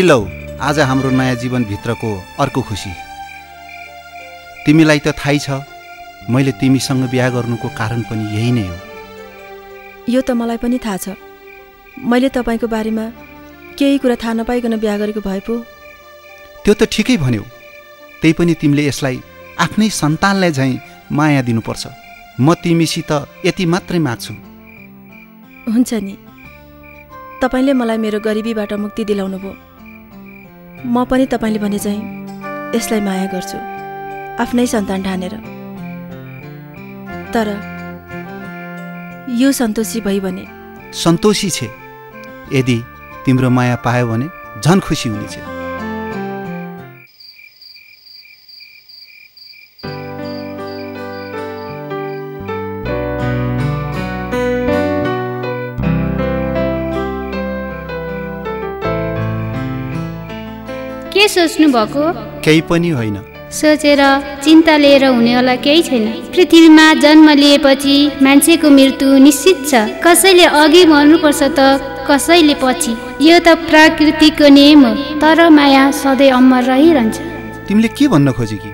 लौ आज हाम्रो नयाँ जीवनभित्रको अर्को खुसी। तिमीलाई त थाहै छ मैले तिमीसँग बिहा गर्नुको कारण पनि यही नै हो। यो त मलाई पनि थाहा छ। मैले तपाईको बारेमा केही कुरा थाहा नपाइकन बिहा गरेको भए पो। त्यो त ठिकै भन्यौ। त्यही पनि तिमीले यसलाई आफ्नै सन्तानलाई झैं माया दिनुपर्छ। म तिमीसित यति मात्रै माग्छु। हुन्छ नि। तपाईले मलाई मेरो गरिबीबाट मुक्ति दिलाउनु भयो। म पनि तपाईले भने चाहिँ यसलाई माया गर्छु, आफ्नै सन्तान ठानेर। तर यो सन्तोषी भई भने सन्तोषी छे। यदि तिम्रो माया पायो भने झन खुसी हुनेछ। के सोच्नु भएको? केही पनि होइन। सोचेर चिन्ता लिएर हुनेवाला केही छैन। पृथ्वीमा जन्म लिएपछि मान्छेको मृत्यु निश्चित छ। कसैले अघि मर्नुपर्छ त कसैले पछि। यो त प्रकृतिको नियम हो। तर माया सधैँ अमर रहिरहन्छ। तिमीले के भन्न खोजे कि?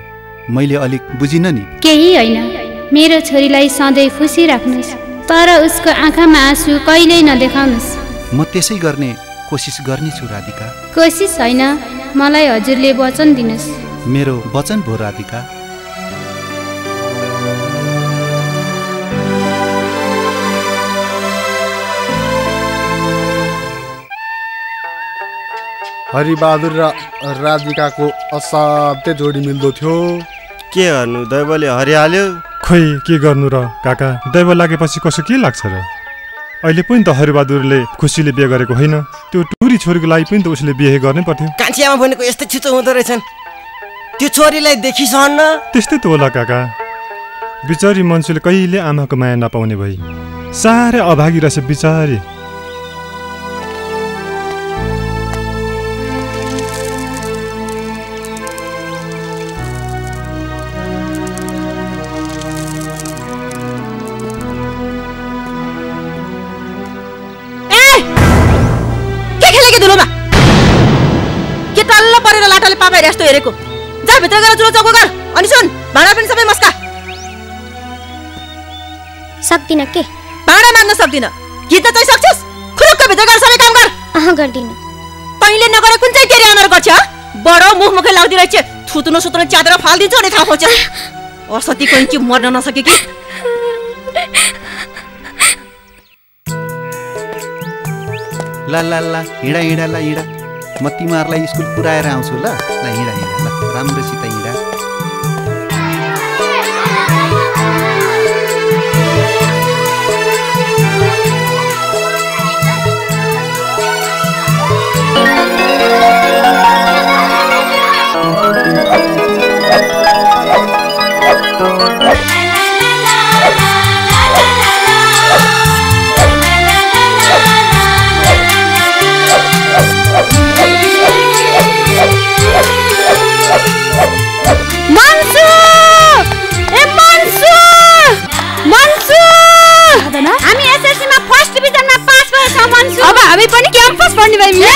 मैले अलिक बुझिन नि। केही होइन, मेरो छोरीलाई सधैँ खुसी राख्नुहोस्, तर उसको आँखामा आँसु कहिल्यै नदेखाउनुहोस्। म त्यसै गर्ने कोसिस गर्नेछु राधिका। कोसिस होइन, मलाई हजुरले वचन दिनुहोस्। मेरो वचन भो राधिका। हरिबहादुर र राधिकाको असाध्यै जोडी मिल्दो थियो। के गर्नु, दैवले हरिहाल्यो। खोइ के गर्नु र काका, दैव लागेपछि कसो के लाग्छ र? अहिले पनि त हरिबहादुरले खुसीले बिहे गरेको होइन, त्यो टुरी छोरीको लागि पनि त उसले बिहे गर्नै पर्थ्यो। कान्छी आमा भनेको यस्तै छिटो हुँदो रहेछन्। त्यो छोरीलाई देखिसहन्न। त्यस्तै त होला काका, बिचारी मान्छेले कहिले आमाको माया नपाउने भई साह्रै अभागी रहेछ बिचारी। यस्तो हेरेको जा भित्र गएर चुलो चौको गर। अनि सुन, भाँडा पनि सबै मस्का। सक्दिन के? भाँडा मान्न सक्दिन, गीत चाहिँ सक्छस्? खुरुक्क भित्र गएर सबै काम गर। गर्दिन। तैँले नगरे कुन चाहिँ तेरी आमार गर्छ? बडो मुखमुखै लाग्दै रहेछ। थुतुनो सुतुनो च्यातेर फाल्दिन्छ भने थाहा पाउँछ। असती कोही मर्न नसके कि? ला ला ला हिँडा हिँडा ला हिँडा। म तिमीहरूलाई स्कुल पुऱ्याएर आउँछु ल। हिँडा हिँडा ल, राम्रोसित हिँडा। अब हामी पनि क्याम्पस पढ्ने भयौँ।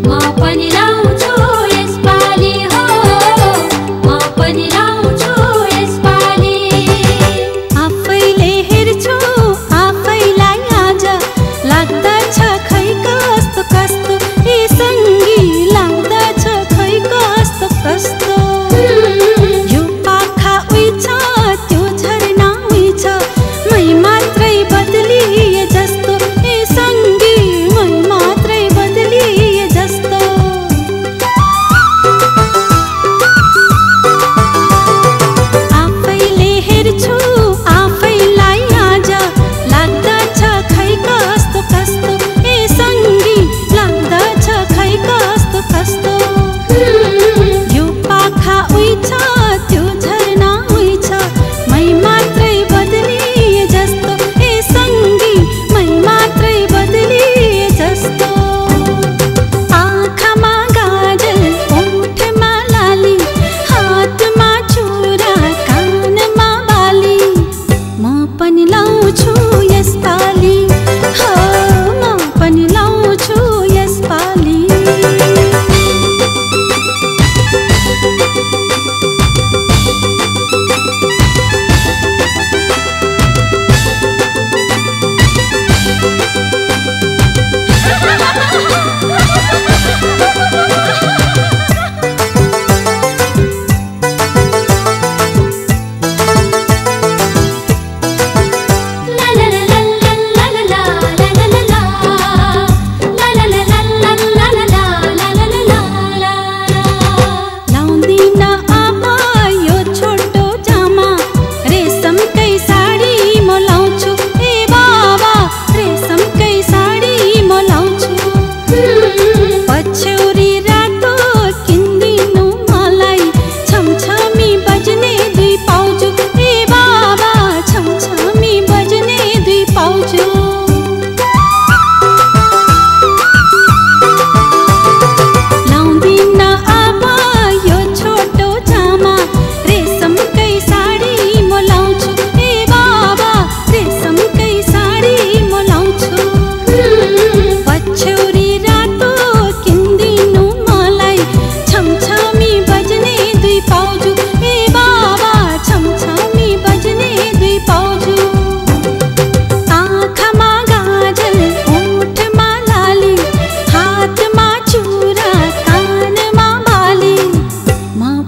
म पनि लाउँछु यसपालि हो, म पनि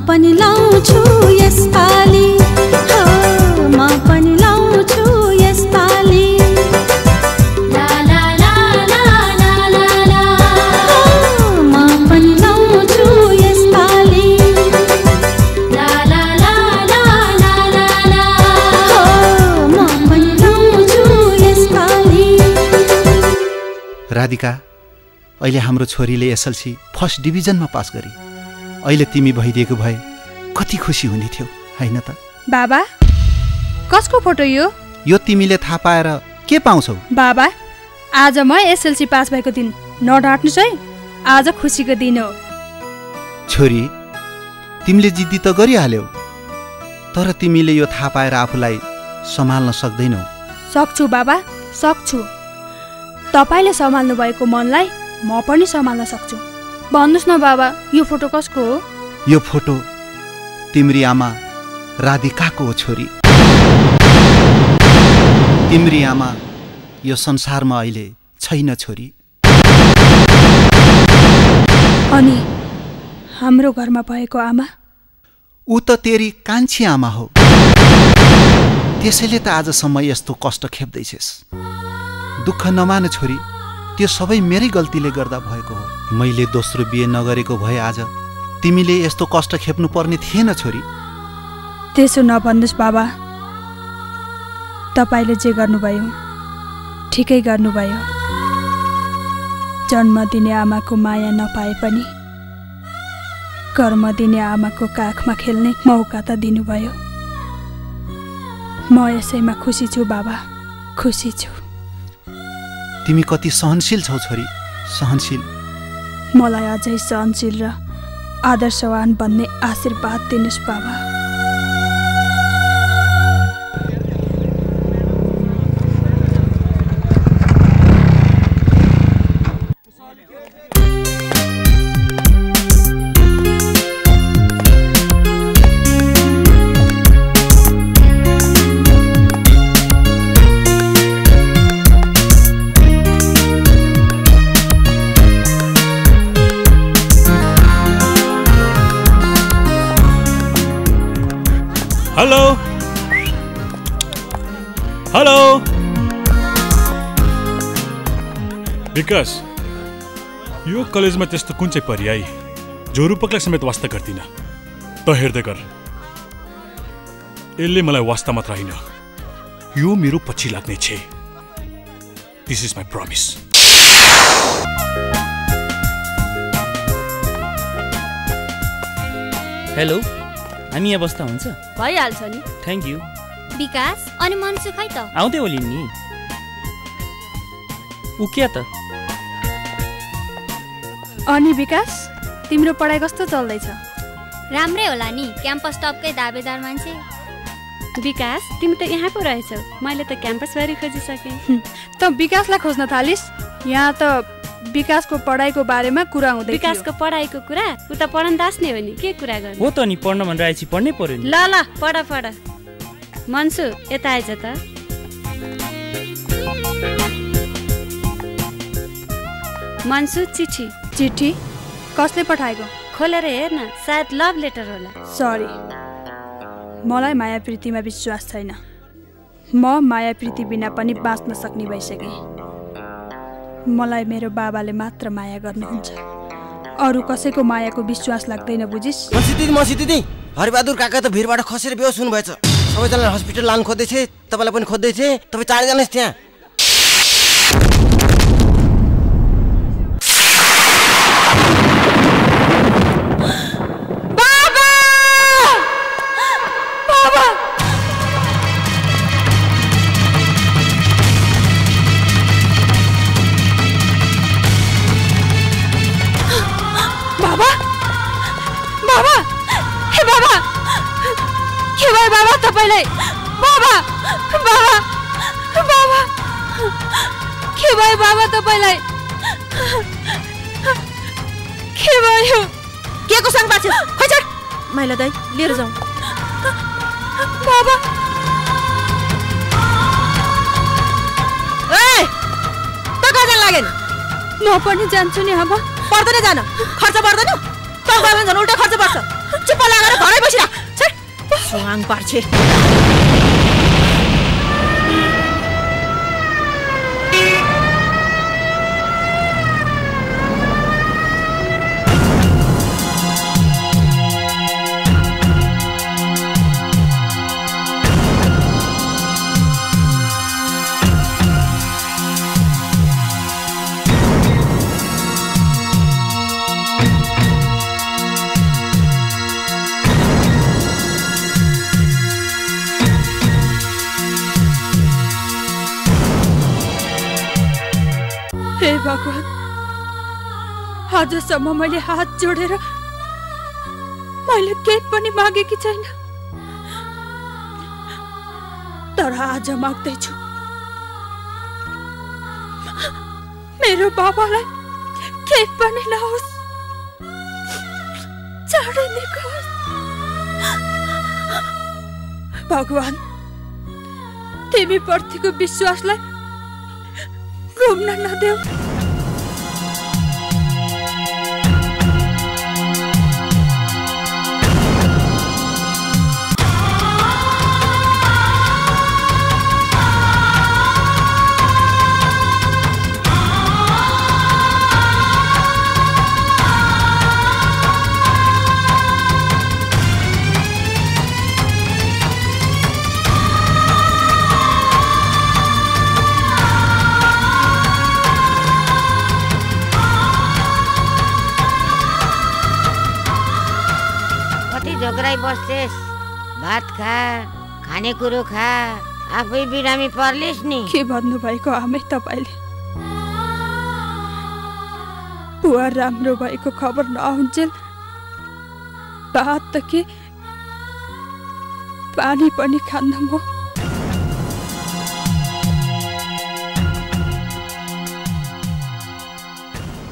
पनि लाउँछु यसपालि हो म पनि लाउँछु यसपालि ला ला ला ला ला ला ला म पनि लाउँछु यसपालि ला ला ला ला ला ला ला हो म पनि लाउँछु यसपालि। राधिका, अहिले हाम्रो छोरीले एसएलसी फर्स्ट डिभिजनमा पास गरी अहिले तिमी भइदिएको भए कति खुसी हुने थियो हैन त? बाबा, कसको फोटो यो? यो तिमीले थाहा पाएर के पाउँछौ? बाबा, आज म एसएलसी पास भएको दिन, नडाट्नुस् है, आज खुसीको दिन हो। छोरी, तिमीले जिद्दी त गरिहाल्यौ, तर तिमीले यो थाहा पाएर आफूलाई सम्हाल्न सक्दैनौ। सक्छु बाबा, सक्छु। तपाईले सम्हाल्नु भएको मनलाई म पनि सम्हाल्न सक्छु। भन्नुस् न बाबा, यो फोटो कसको हो? यो फोटो तिम्री आमा राधिकाको हो छोरी। तिम्री आमा यो संसारमा अहिले छैन छोरी। अनि हाम्रो घरमा भएको आमा? ऊ त तेरी कान्छी आमा हो। त्यसैले त आजसम्म यस्तो कष्ट खेप्दैछेस्। दुःख नमान छोरी, त्यो सबै मेरै गल्तीले गर्दा भएको हो। मैले दोस्रो बिहे नगरेको भए आज तिमीले यस्तो कष्ट खेप्नु पर्ने थिएन छोरी। त्यसो नभन्नुस् बाबा, तपाईले जे गर्नुभयो ठिकै गर्नुभयो। जन्म दिने आमाको माया नपाए पनि कर्म दिने आमाको काखमा खेल्ने मौका त दिनुभयो। म यसैमा खुसी छु बाबा, खुसी छु। तिमी कति सहनशील छौ छोरी, सहनशील। मलाई अझै सहनशील र आदर्शवान बन्ने आशीर्वाद दिनुस् बाबा। हेलो हेलो विकास, यो कलेजमा त्यस्तो कुन चाहिँ पर्याय जो रूपकलाई समेत वास्ता गर्दिन? त हेर्दै गर, यसले मलाई वास्ता मात्र होइन, यो मेरो पछि लाग्ने छ। This is my promise. Hello, हामी यहाँ बस्दा हुन्छ? भइहाल्छ नि। Thank you. विकास, अनि मनसु खै त? आउँदै होलिन् नि। ऊ क्या त? अनि विकास, तिम्रो पढाइ कस्तो चल्दैछ? राम्रै होला नि, क्याम्पस टपकै दावेदार मान्छे। विकास, तिमी त यहाँ पो रहेछौ, मैले त क्याम्पसबारी खोजिसकेँ। त विकासलाई खोज्न थालिस्? यहाँ त विकासको पढाइको बारेमा कुरा हुँदै। विकासको पढाइको कुरा? ऊ त पढन दास्ने हो नि, के कुरा गर्ने? हो त नि, पढ्न मन रहेछ, पढ्नै पर्यो नि। ल ल, पढ पढ। मनसु, यता आइज त। मनसु, चिठी। चिठी? कसले पठाएको? खोलेर हेर्न, सायद लभ लेटर होला। सरी, मलाई माया प्रीतिमा विश्वास छैन। म माया प्रीति बिना पनि बाँच्न सक्ने भइसकेँ। मलाई मेरो बाबाले मात्र माया गर्नुहुन्छ, अरू कसैको मायाको विश्वास लाग्दैन, बुझिस्? मसी दिदी, हरिबहादुर काका त भिरबाट खसेर बेहोस हुनुभएछ। सबैजनालाई हस्पिटल लानु खोज्दैछ, तपाईँलाई पनि खोज्दैछ। तपाईँ चाँडै जानुहोस् त्यहाँ। तपाईँलाई बाबा बाबा बाबा के भयो बाबा? तपाईँलाई के भयो? के को सँग बाँच्यो? खैचट माइला दाइ लिएर जाउँ। बाबा ए त कहाँ जान लागेन? म पनि जान्छु नि। अब पर्दैन जान, खर्च पर्दैन। त गयो भने झन् उल्टा खर्च पर्छ। चुप्प लागेर छोआङ पार्छे भगवान आजसम्म मैले हात जोडेर मैले केही पनि मागेकी छैन तर आज माग्दैछु मेरो बाबालाई केही पनि नहोस् चाँडै निकोस् भगवान तिमी प्रतिको विश्वासलाई घुम्न नदेऊ बस्छेस भात खा खाने कुरो खा आफै बिरामी पर्लिस् नि के भन्नु भएको आमै तपाईले बुवा राम्रो भएको खबर नआउन्जेल भात त के पानी पनि खान्न म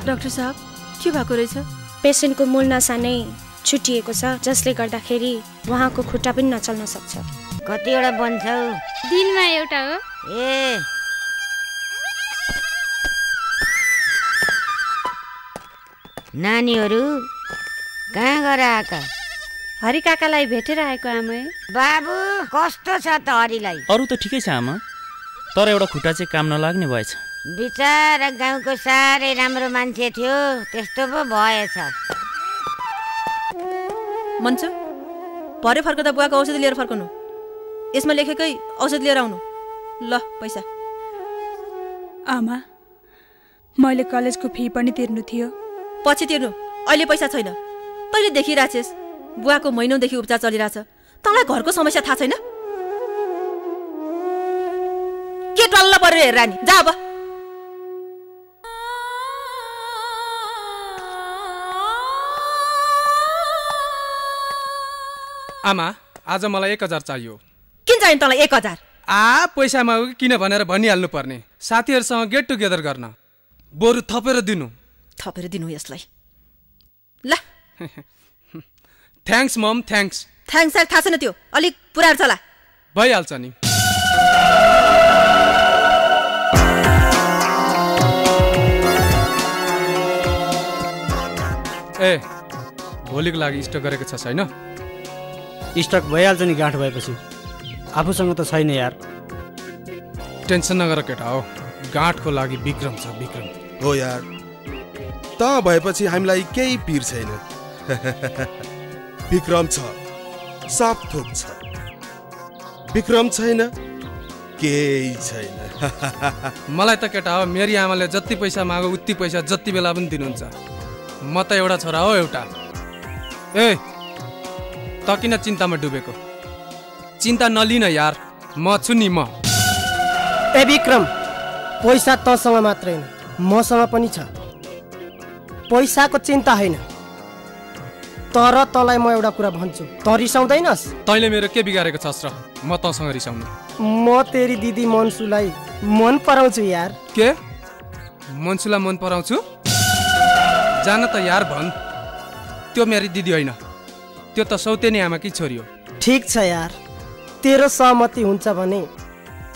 डाक्टर साहब के भएको रहेछ पेशेन्टको मूल नसा नै छुटिएको छ जसले गर्दाखेरि उहाँको खुट्टा पनि नचल्न सक्छ कतिवटा बन्छौ दिनमा एउटा हो ए नानीहरू कहाँ गएर आएका हरि काकालाई भेटेर आएको आमै बाबु कस्तो छ त हरिलाई अरु त ठिकै छ आमा तर एउटा खुट्टा चाहिँ काम नलाग्ने भएछ बिचारा गाउँको साह्रै राम्रो मान्छे थियो त्यस्तो पो भएछ मन्छ भरे फर्कदा बुवाको औषधि लिएर फर्कनु यसमा लेखेकै औषधि लिएर आउनु ल पैसा आमा मैले कलेजको फी पनि तिर्नु थियो पछि तिर्नु अहिले पैसा छैन तैले देखिराछेस बुवाको महिनौदेखि उपचार चलिरहेछ तँलाई घरको समस्या थाहा छैन के टल्ल परेर हेर रानी जा अब आमा आज मलाई 1000 चाहियो किन चाहियो तँलाई 1000 पैसा मागु किन भनेर भनिहाल्नु पर्ने साथीहरुसँग गेट टुगेदर गर्न बरु थपेर दिनु यसलाई ल थ्याङ्क्स मम थ्याङ्क्स सर थाहा छैन त्यो अलिक पुरा चला भइहाल्छ नि ए भोलिको लागि स्टक गरेको छ छैन स्टक भइहाल्छ नि गाँठ भएपछि आफूसँग त छैन यार टेन्सन नगर केटा हो गाँठको लागि विक्रम छ विक्रम हो यार त भएपछि हामीलाई केही पिर छैन विक्रम छ साफ थोक छ विक्रम छैन केही छैन मलाई त केटा हो मेरी आमाले जति पैसा मागो उति पैसा जति बेला पनि दिनुहुन्छ म त एउटा छोरा हो एउटा ए त किन चिन्तामा डुबेको चिन्ता नलिन यार म छु नि म ए विक्रम पैसा तँसँग मात्र हैन मसँग पनि छ पैसाको चिन्ता हैन तर तँलाई म एउटा कुरा भन्छु त रिसाउँदैनस् तैले मेरो के बिगारेको छस् र म तँसँग रिसाउनु म तेरी दिदी मन्सुलाई मन पराउँछु यार के मन्सुलाई मन पराउँछु जान त यार भन् त्यो मेरी दिदी होइन त्यो त सौतेनी आमाकी छोरी हो ठीक छ यार तेरो सहमति हुन्छ भने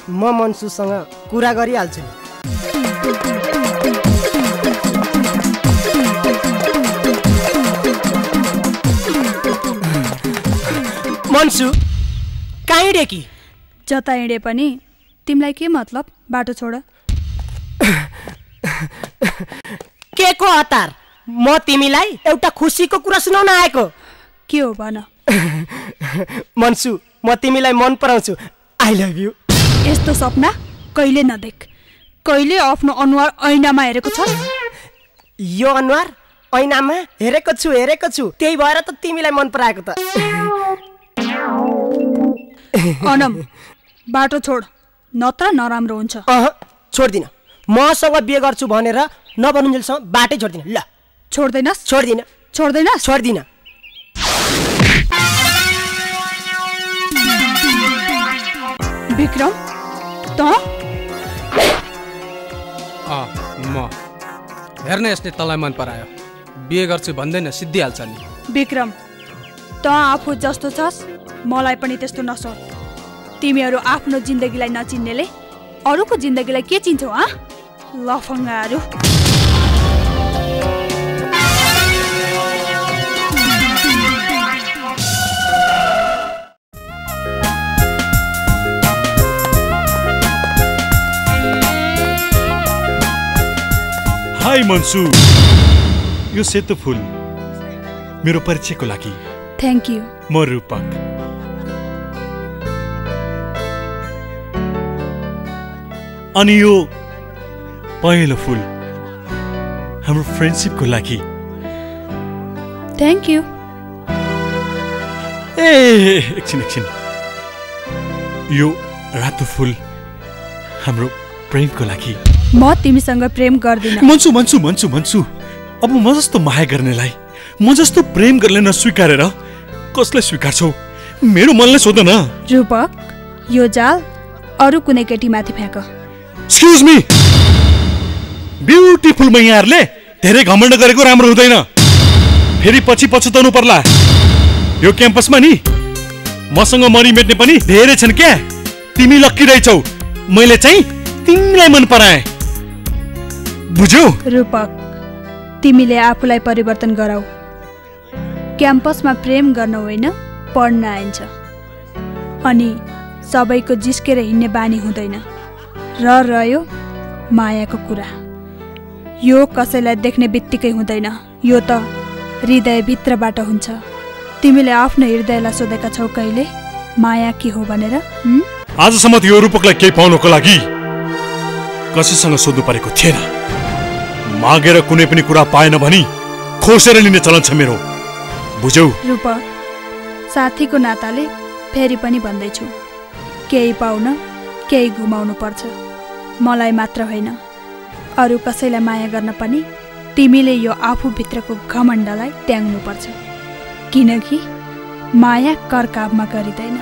म मन्सुसँग कुरा गरिहाल्छु मन्सु कहाँ हिँडे कि जता हिँडे पनि तिमीलाई के मतलब बाटो छोड के को हतार म तिमीलाई एउटा खुसीको कुरा सुनाउन आएको के हो भन मन्सु म तिमीलाई मन पराउँछु आई लभ यु यस्तो सपना कहिले नदेख कहिले आफ्नो अनुहार ऐनामा हेरेको छ यो अनुहार ऐनामा हेरेको छु त्यही भएर त तिमीलाई मन पराएको त अनम बाटो छोड नत्र नराम्रो हुन्छ छोड्दिन मसँग बिहे गर्छु भनेर नबनुन्जेलसम्म बाटै छोड्दिन ल छोड्दैनस् छोड्दिन विक्रम त म हेर्न यसले तँलाई मन परायो बिहे गर्छु भन्दैन सिद्धिहाल्छ नि विक्रम त आफू जस्तो छस् मलाई पनि त्यस्तो नसोच तिमीहरू आफ्नो जिन्दगीलाई नचिन्नेले अरूको जिन्दगीलाई के चिन्छौ लफङ्गाहरू हाई मन्सु यो सेतो फुल मेरो परिचयको लागि थ्याङ्क यू म रूपक अनि यो पहेँलो फुल हाम्रो फ्रेन्डसिपको लागि थ्याङ्क यू एकछिन यो रातो फुल हाम्रो प्रेमको लागि म तिमीसँग प्रेम गर्दिन मन्सु अब म जस्तो माया गर्नेलाई म जस्तो प्रेम गर्ने नस्वीकारेर कसलाई स्वीकार्छौ मेरो मनले सोध न रूपक यो जाल अरू कुनै केटीमाथि फ्याँक एक्सक्युज मी ब्युटिफुल मैयाहरूले धेरै घमण्ड गरेको राम्रो हुँदैन फेरि पछि पछुताउनु पर्ला यो क्याम्पसमा नि मसँग मरी मेट्ने पनि धेरै छन् क्या तिमी लक्की रहेछौ मैले चाहिँ तिमीलाई मन पराए बुझ्यौ रूपक तिमीले आफूलाई परिवर्तन गराऊ क्याम्पसमा प्रेम गर्न होइन पढ्न आइन्छ अनि सबैको जिस्केर हिँड्ने बानी हुँदैन र रह्यो मायाको कुरा यो कसैलाई देख्ने बित्तिकै हुँदैन यो त हृदयभित्रबाट हुन्छ तिमीले आफ्नो हृदयलाई सोधेका छौ कहिले माया के हो भनेर आजसम्म यो रूपकलाई केही पाउनको लागि कसैसँग सोध्नु परेको थिएन मागेर कुनै पनि कुरा पाएन भनी खोसेर लिने चलन छ मेरो बुझ्यौ रूपक साथीको नाताले फेरि पनि भन्दैछु केही पाउन केही गुमाउनु पर्छ मलाई मात्र होइन अरू कसैलाई माया गर्न पनि तिमीले यो आफूभित्रको घमण्डलाई त्याग्नु पर्छ किनकि माया करकाबमा गरिँदैन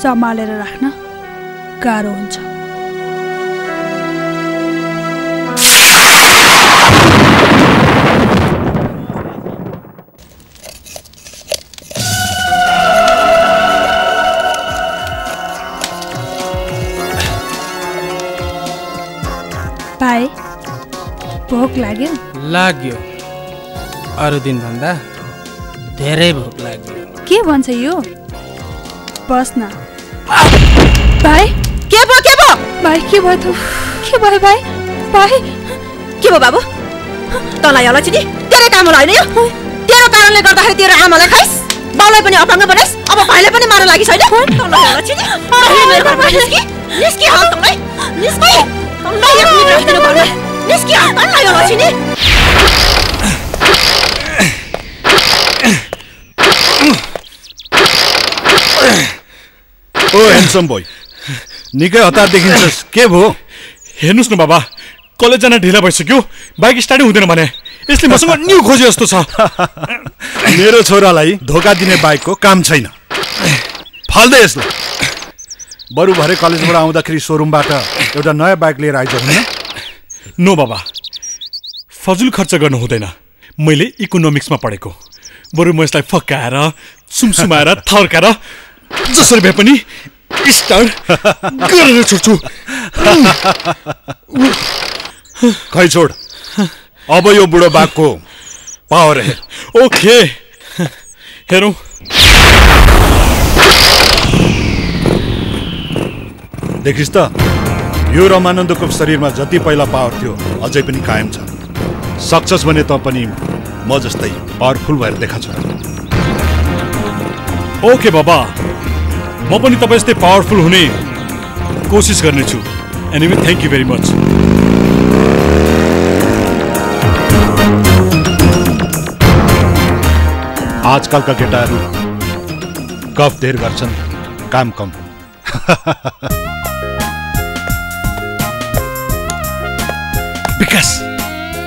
सम्हालेर राख्न गाह्रो हुन्छ भाइ भोक लाग्यो अरू दिन भन्दा धेरै भोक लाग्यो के भन्छ यो बस न भाइ के भयो भाइ के भयो त के भयो भाइ भाइ के भयो बाबु तँलाई होला चिनी तेरो काम होला होइन यो तेरो कारणले गर्दाखेरि तेरो आमालाई खाइस् बाउलाई पनि अपाङ्ग बनाइस् अब भाइलाई पनि मार्न लागि छैन तँलाई होला चिनी निस्की हाल तँलाई निस्की तँलाई एक मिनट राख्दिनु घरमा निस्की हाल तँलाई होला चिनी ओ ह्यान्डसम बोय निकै हतार देखिन्छस् के भयो हेर्नुस् न बाबा कलेज जान ढिला भइसक्यो बाइक स्टार्टै हुँदैन भने यसले मसँग न्यू खोजे जस्तो छ मेरो छोरालाई धोका दिने बाइकको काम छैन फाल्दै यसलाई बरु भरे कलेजबाट आउँदाखेरि सोरुमबाट एउटा नयाँ बाइक लिएर आइज हुन्न नो बाबा फजुल खर्च गर्नु हुँदैन मैले इकोनोमिक्समा पढेको बरु म यसलाई फकाएर सुमसुमाएर थर्काएर जसरी भए पनि स्टार्ट गरेर छोड्छु खै छोड अब यो बुढो बाघको पावर हेर ओके हेरौँ देखिस् त यो रमानन्दको शरीरमा जति पहिला पावर थियो अझै पनि कायम छ। सक्छस् भने त पनि म जस्तै पावरफुल भएर देखाछु। ओके बाबा, म पनि तपाईँ जस्तै पावरफुल हुने कोसिस गर्नेछु। Anyway thank you very much. आजकलका केटाहरू गफ धेर गर्छन्, काम कम। विकास,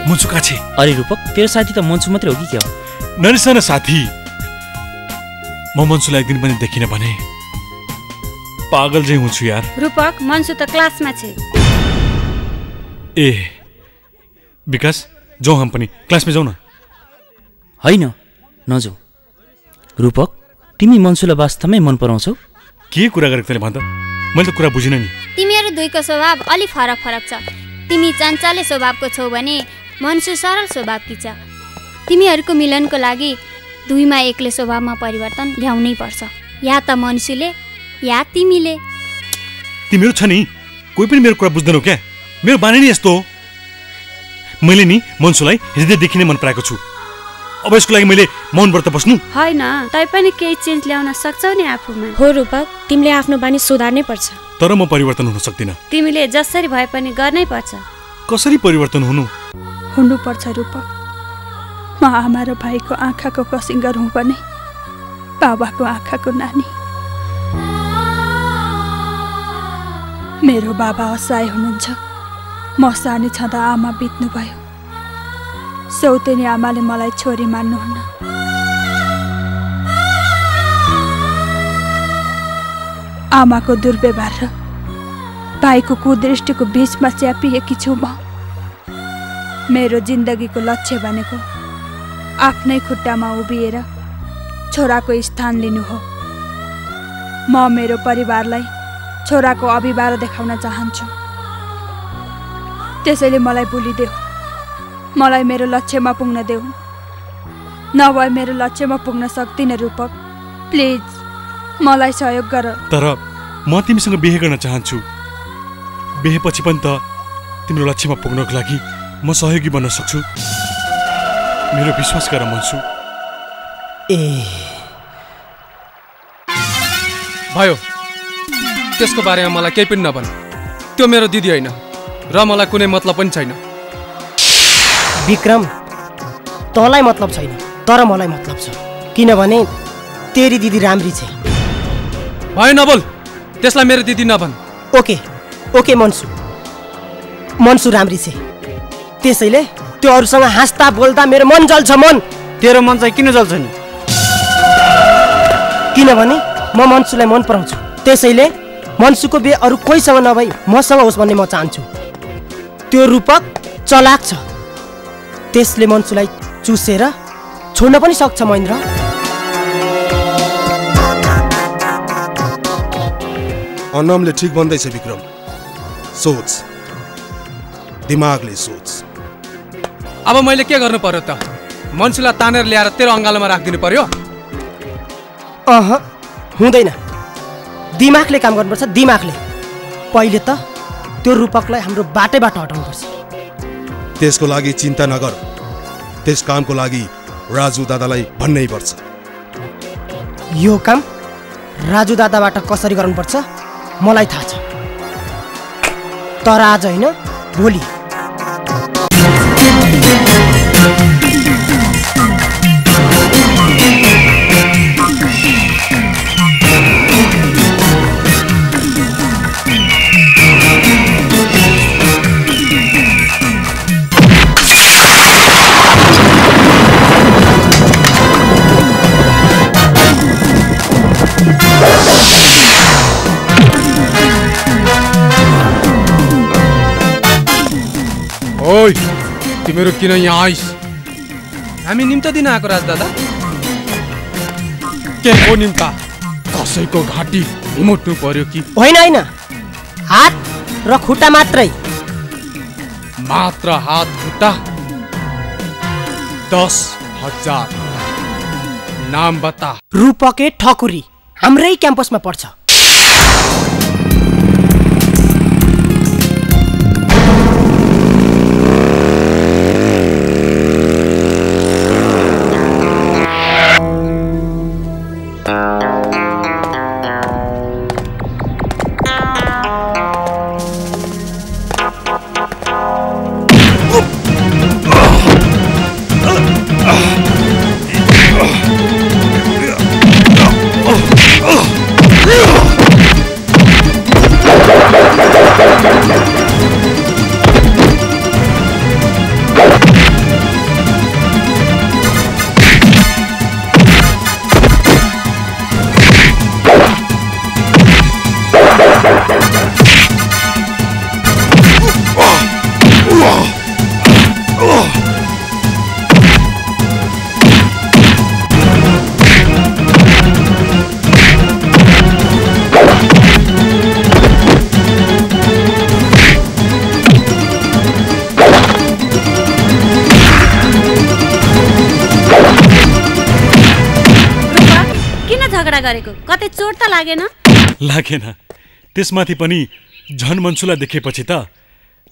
मन्सु कहाँ छे? अरे रूपक, तेरो साथी त मन्सु मात्रै हो कि क्या? नरिसाना साथी, म मन्सुलाई एक दिन पनि देखिन भने पागल चाहिँ हुन्छु यार। रूपक, मन्सु त क्लासमा छे। ए विकास, जाउँ हम पनि क्लासमा जाउँ न। होइन, नजाऊ। रूपक, तिमी मन्सुलाई वास्तवमै मन पराउँछौ? के कुरा गरेको तैँले भन् त? मैले त कुरा बुझिनँ नि। तिमीहरू दुईको स्वभाव अलि फरक फरक छ। तिमी चञ्चले स्वभावको छौ भने मन्सु सरल स्वभावकी छ। तिमीहरूको मिलनको लागि दुईमा एकले स्वभावमा परिवर्तन ल्याउनै पर्छ। या त मन्सुले या तिमीले। तिमीहरू छ नि, कोही पनि मेरो कुरा बुझ्दैनौ क्या? मेरो बानी नै यस्तो हो। मैले नि मन्सुलाई हृदयदेखि नै मन पराएको छु। अब यसको लागि मैले मौन व्रत बस्नु? होइन, तै पनि केही चेन्ज ल्याउन सक्छौ नि आफूमा। हो रूपक, तिमीले आफ्नो बानी सुधार्नै पर्छ। तर म परिवर्तन हुन सक्दिनँ। तिमीले जसरी भए पनि गर्नै पर्छ। कसरी परिवर्तन हुनु? हुनुपर्छ रूपक। म आमा र भाइको आँखाको कसिङ्गर हुँ भने बाबाको आँखाको नानी। मेरो बाबा असहाय हुनुहुन्छ। म सानै छँदा आमा बित्नुभयो। सौतेनी आमाले मलाई छोरी मान्नुहुन्न। आमाको दुर्व्यवहार र भाइको कुदृष्टिको बीचमा च्यापिएकी छु म। मेरो जिन्दगीको लक्ष्य भनेको आफ्नै खुट्टामा उभिएर छोराको स्थान लिनु हो। म मेरो परिवारलाई छोराको अभिभावक देखाउन चाहन्छु। त्यसैले मलाई भुलिदेऊ, मलाई मेरो लक्ष्यमा पुग्न देऊ। नभए मेरो लक्ष्यमा पुग्न सक्दिनँ रूपक। प्लिज मलाई सहयोग गर। तर म तिमीसँग बिहे गर्न चाहन्छु। बिहेपछि पनि त तिम्रो लक्ष्यमा पुग्नको लागि म सहयोगी बन्न सक्छु। मेरो विश्वास गर मन्सु। ए भयो, त्यसको बारेमा मलाई केही पनि नभन। त्यो मेरो दिदी होइन र मलाई कुनै मतलब पनि छैन। विक्रम, तँलाई मतलब छैन तर मलाई मतलब छ। किनभने तेरी दिदी राम्री छे। भयो नबोल, त्यसलाई मेरो दिदी नभन। ओके ओके मन्सु, मन्सु राम्री छे। त्यसैले त्यो अरूसँग हाँस्दा बोल्दा मेरो मन जल्छ। मन तेरो मन चाहिँ किन जल्छ नि? किनभने म मन्सुलाई मन पराउँछु। त्यसैले मन्सुको बिहे अरू कोहीसँग नभई मसँग होस् भन्ने म चाहन्छु। त्यो रूपक चलाक छ। त्यसले मन्सुलाई चुसेर छोड्न पनि सक्छ। महेन्द्र, अनमले ठिक भन्दैछ विक्रम। सोच, दिमागले सोच। अब मैले के गर्नु पर्यो त? मन्सुलाई तानेर ल्याएर तेरो अङ्गालोमा राखिदिनु पर्यो? हुँदैन। दिमागले काम गर्नुपर्छ। दिमागले। पहिले त त्यो रूपकलाई हाम्रो बाटैबाट हटाउनुपर्छ। त्यसको लागि चिन्ता नगर। त्यस कामको लागि राजु दादालाई भन्नै पर्छ। यो काम राजु दादाबाट कसरी गर्नुपर्छ मलाई थाहा छ। तर आज होइन, भोलि। ओइ, तिमीहरू किन यहाँ आइस? हामी निम्ता दिन आएको राजदादा। के हो निम्ता? कसैको घाँटी हिमुट्नु पर्यो कि? होइन होइन, हात र खुट्टा मात्रै। मात्र हात खुट्टा? 10,000। नाम बता। रूपके ठकुरी। हाम्रै क्याम्पसमा पढ्छ। गरेको कतै चोट त लागेन? लागेन। त्यसमाथि पनि झन मन्सुलाई देखेपछि त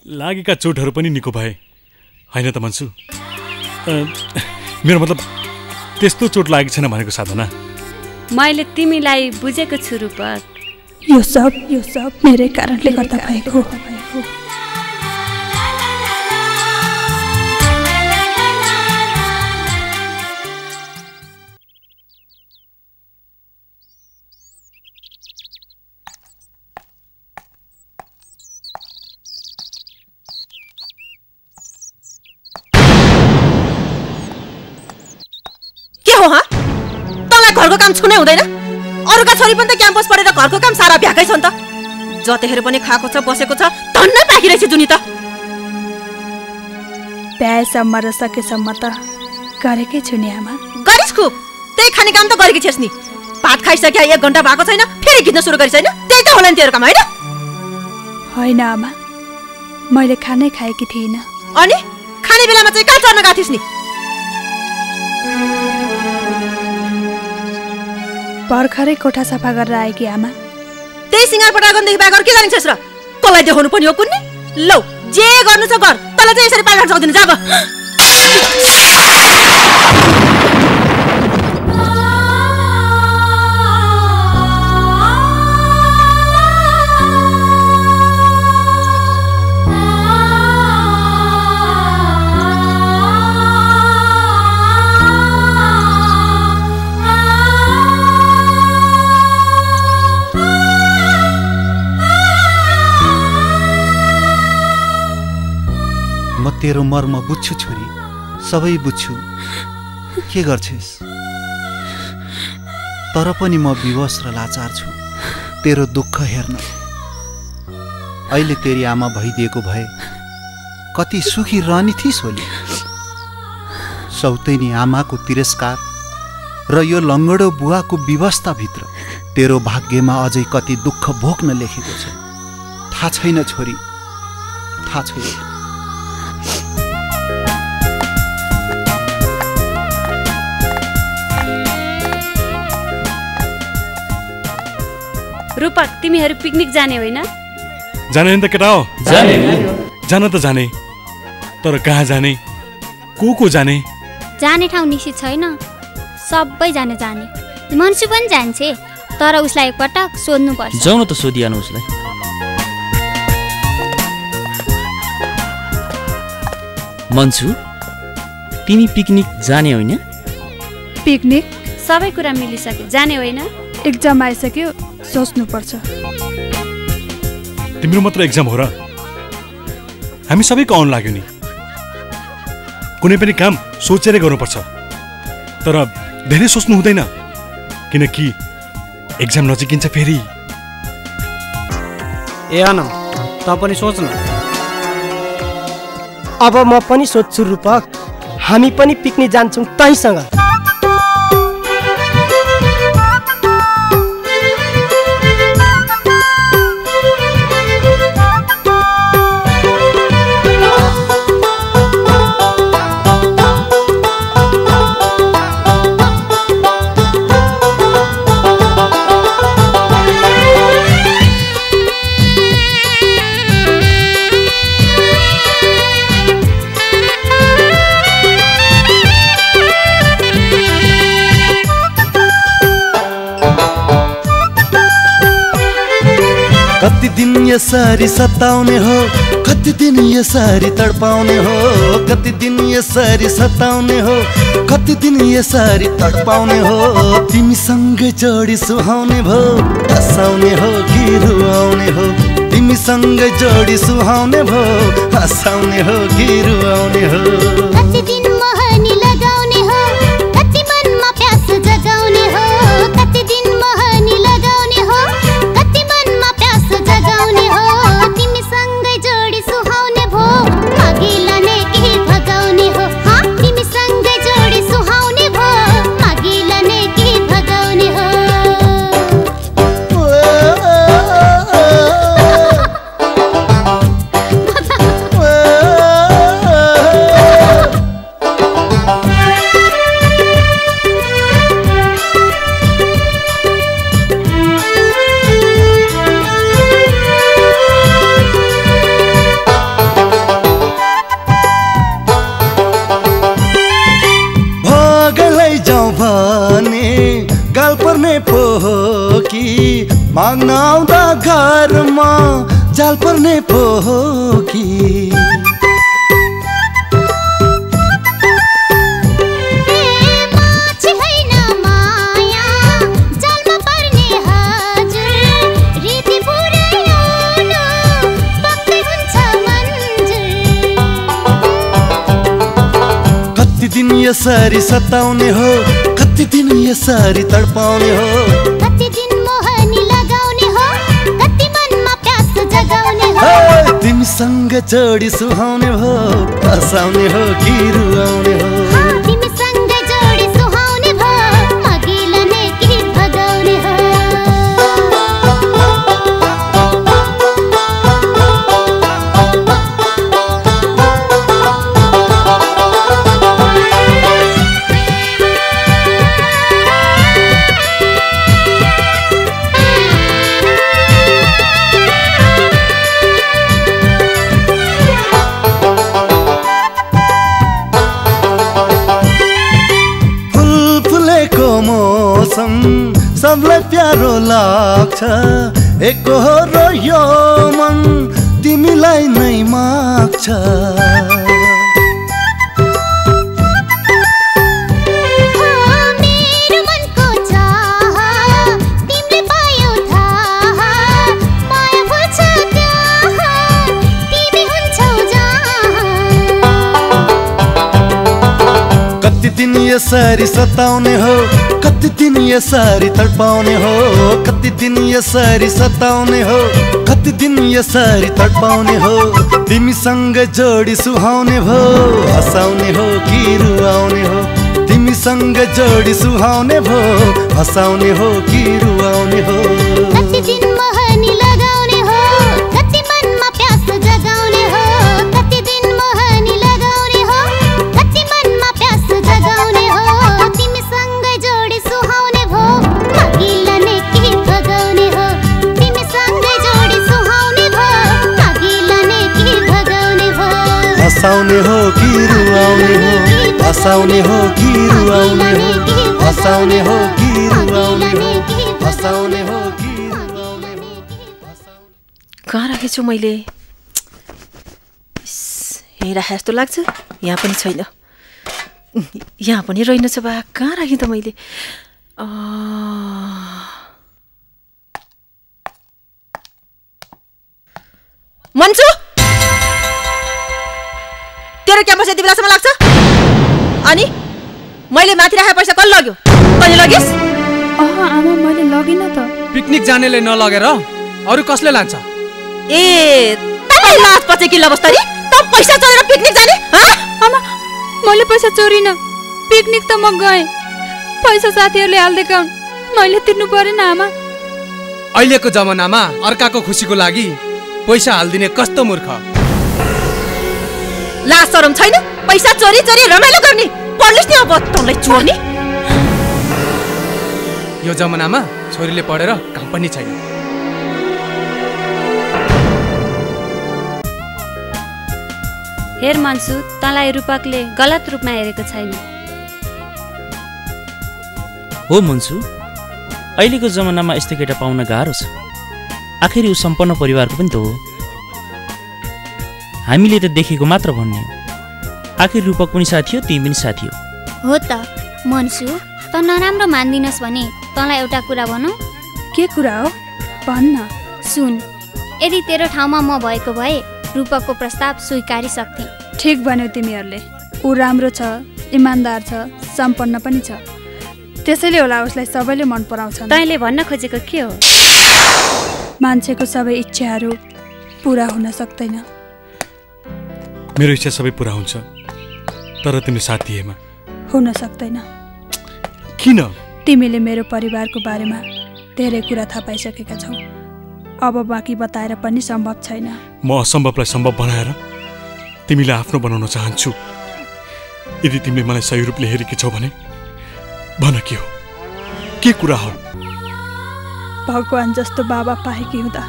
लागेका चोटहरू पनि निको भए। हैन त मन्सु? मेरो मतलब त्यस्तो चोट लागेको छैन भनेको साधना। मैले तिमीलाई बुझेको छु रूपक। यो सब मेरै कारणले गर्दा भएको। घरको काम छुनै हुँदैन? अरूका छोरी पनि त क्याम्पस पढेर घरको काम सारा भ्याकै छ नि त। जतिखेर पनि खाएको छ बसेको छ धन्नै पाकिरहेछ जुनी त। भ्याएसम्म र सकेसम्म त गरेकै छु नि आमा। गरिस् खुब, त्यही खाने काम त गरेकी छेस् नि। भात खाइसक्या 1 घण्टा भएको छैन फेरि खिच्न सुरु गरिस् हैन? त्यही त होला नि तेरो काम हैन? होइन आमा, मैले खानै खाएकी थिइनँ। अनि खाने बेलामा चाहिँ कहाँ चढ्न गएको थिइस् नि? भर्खरै कोठा सफा गरेर आएकी आमा। त्यही सिंगार पटा गर्नदेखि बाहेक अरू के जानिन्छस् र? कसलाई देखाउनु पनि हो कुन्नी? लौ जे गर्नु छ गर, तँलाई चाहिँ यसरी पाल्न सक्दिन। जा अब। तेरो मर्म बुझ्छु छोरी, सबै बुझ्छु। के गर्छेस्? तर पनि म विवश र लाचार छु तेरो दुःख हेर्न। अहिले तेरी आमा भइदिएको भए कति सुखी रहनी थिइस् होली। सौतेनी आमाको तिरस्कार र यो लङ्गडो बुवाको व्यवस्थाभित्र तेरो भाग्यमा अझै कति दुःख भोग्न लेखेको छ। थाहा छैन छोरी, थाहा छैन। रूपक, तिमीहरू पिकनिक जाने होइन? जाने नि त केटा हो। जान त जाने, तर कहाँ जाने, को जाने? जाने ठाउँ निश्चित छैन। सबै जाने। मन्सु पनि जान्छे, तर उसलाई एकपटक सोध्नु पर्छ। जाउँ न त, सोधिहाल्नु उसलाई। मन्सु, तिमी पिकनिक जाने होइन? पिकनिक? सबै कुरा मिलिसक्यो, जाने होइन? एक्जाम आइसक्यो, सोच्नुपर्छ। तिम्रो मात्र एक्जाम हो र? हामी सबैको आउन लाग्यो नि। कुनै पनि काम सोचेरै गर्नुपर्छ, तर धेरै सोच्नु हुँदैन, किनकि एक्जाम नजिकिन्छ फेरि। ए आनम, त पनि सोच न। अब म पनि सोध्छु रूपक, हामी पनि पिकनिक जान्छौँ तैसँग। यसरी सताउने हो, कति दिन यसरी तडपाउने हो, कति दिन यसरी सताउने हो, कति दिन यसरी तडपाउने हो। तिमीसँगै जोडी सुहाउने भो, हँसाउने हो कि रुवाउने हो। तिमीसँगै जोडी सुहाउने भो, हँसाउने हो कि रुवाउने हो। कति दिन मोहनी लगाउने हो, कति मनमा प्यास जगाउने हो, कति दिन मोहनी लगाउने हो, कति मनमा प्यास जगाउने हो। तिमीसँगै जोडी सुहाउने भो, मागिलाने केही भगाउने हो। तिमीसँगै जोडी सुहाउने भो, मागिलाने केही भगाउने हो। गाल पर्ने पो हो कि माग्न आउँदा घरमा जाल पर्ने पो हो कि। कति दिन यसरी सताउने हो, कति दिन यसरी तडपाउने हो। कति दिन मोहनी लगाउने हो, कति मनमा प्यास जगाउने हो। तिमीसँग जोडी सुहाउने हो, हँसाउने हो कि रुवाउने हो। तिमीसँग जोडी सुहाउने भो, मागिलाने केही भगाउने हो। सबलाई प्यारो लाग्छ, एकहोरो यो मन तिमीलाई नै माग्छ। मेरो मनको चाह तिमीले पायौ थाहा, माया फुल्छ त्यहाँ तिमी हुन्छौ जहाँ। कति दिन यसरी सताउने हो, कति दिन यसरी तडपाउने हो, कति दिन यसरी सताउने हो, कति दिन यसरी तडपाउने हो। तिमीसँग जोडी सुहाउने भो, हँसाउने हो कि रुवाउने हो। तिमीसँग जोडी सुहाउने भो, हँसाउने हो कि रुवाउने हो। कति दिन मोहनी लगाउने हो, कति मनमा प्यास जगाउने हो, कति दिन मोहनी लगाउने हो, कति मनमा प्यास जगाउने हो। तिमीसँगै जोडी सुहाउने भो, मागिलाने केही भगाउने हो। तिमीसँगै जोडी सुहाउने भो, मागिलाने केही भगाउने हो। हँसाउने हो कि रुवाउने हो, हँसाउने हो कि रुवाउने हो, हँसाउने हो कि रुवाउने हो, हँसाउने हो कि रुवाउने हो। कहाँ राखेछु मैले? यहीँ राखे जस्तो लाग्छ। यहाँ पनि छैन, यहाँ पनि रहेनछ बा। कहाँ राखेँ त मैले? मन्सु, तेरो क्याम्पस यति बेलासम्म लाग्छ? अनि मैले माथि राखेको पैसा कसले लग्यो? तैँले लगिस्? आमा मैले लगिन त। पिकनिक जानेले नलगेर अरू कसले लान्छ? ए तपाईँ लाज पछि कि लबस्तरी? त पैसा चोरेर पिकनिक जाने? आमा मैले पैसा चोरिन, पिकनिक त म गएँ। पैसा साथीहरूले हाल्दिएका हुन्, मैले तिर्नु परेन आमा। अहिलेको जमानामा अर्काको खुसीको लागि पैसा हाल्दिने कस्तो मूर्ख। लाज शरम छैन? पैसा चोरी चोरी रमाइलो गर्ने पढ्लिस् नि अब तँलाई चोर्ने। यो जमानामा छोरीले पढेर काम पनि छैन। हेर मन्सु, तँलाई रूपकले गलत रूपमा हेरेको छैन। हो मन्सु, अहिलेको जमानामा यस्तो केटा पाउन गाह्रो छ। आखिर ऊ सम्पन्न परिवारको पनि त हो। हामीले त देखेको मात्र भन्ने, आखिर रूपक पनि साथी हो, तिमी पनि साथी हो। हो त मन्सु, त नराम्रो मान्दिनस् भने तँलाई एउटा कुरा भनौँ। के कुरा हो भन्न। सुन, यदि तेरो ठाउँमा म भएको भए रूपकको प्रस्ताव स्वीकारिसक्थे। ठिक भन्यौ तिमीहरूले। ऊ राम्रो छ, इमान्दार छ, सम्पन्न पनि छ, त्यसैले होला उसलाई सबैले मन पराउँछन्। तैँले भन्न खोजेको के हो? मान्छेको सबै इच्छाहरू पुरा हुन सक्दैन। मेरो इच्छा सबै पुरा हुन्छ, तर तिमी साथ दिएमा हुन सक्दैन। किन? तिमीले मेरो परिवारको बारेमा धेरै कुरा थाहा पाइसकेका छौ। अब बाँकी बताएर पनि सम्भव छैन। म असम्भवलाई सम्भव बनाएर तिमीलाई आफ्नो बनाउन चाहन्छु। यदि तिमीले मलाई सही रूपले हेरेकी छौ भने भन, के हो, के कुरा हो? भगवान जस्तो बाबा पाएकी हुँदा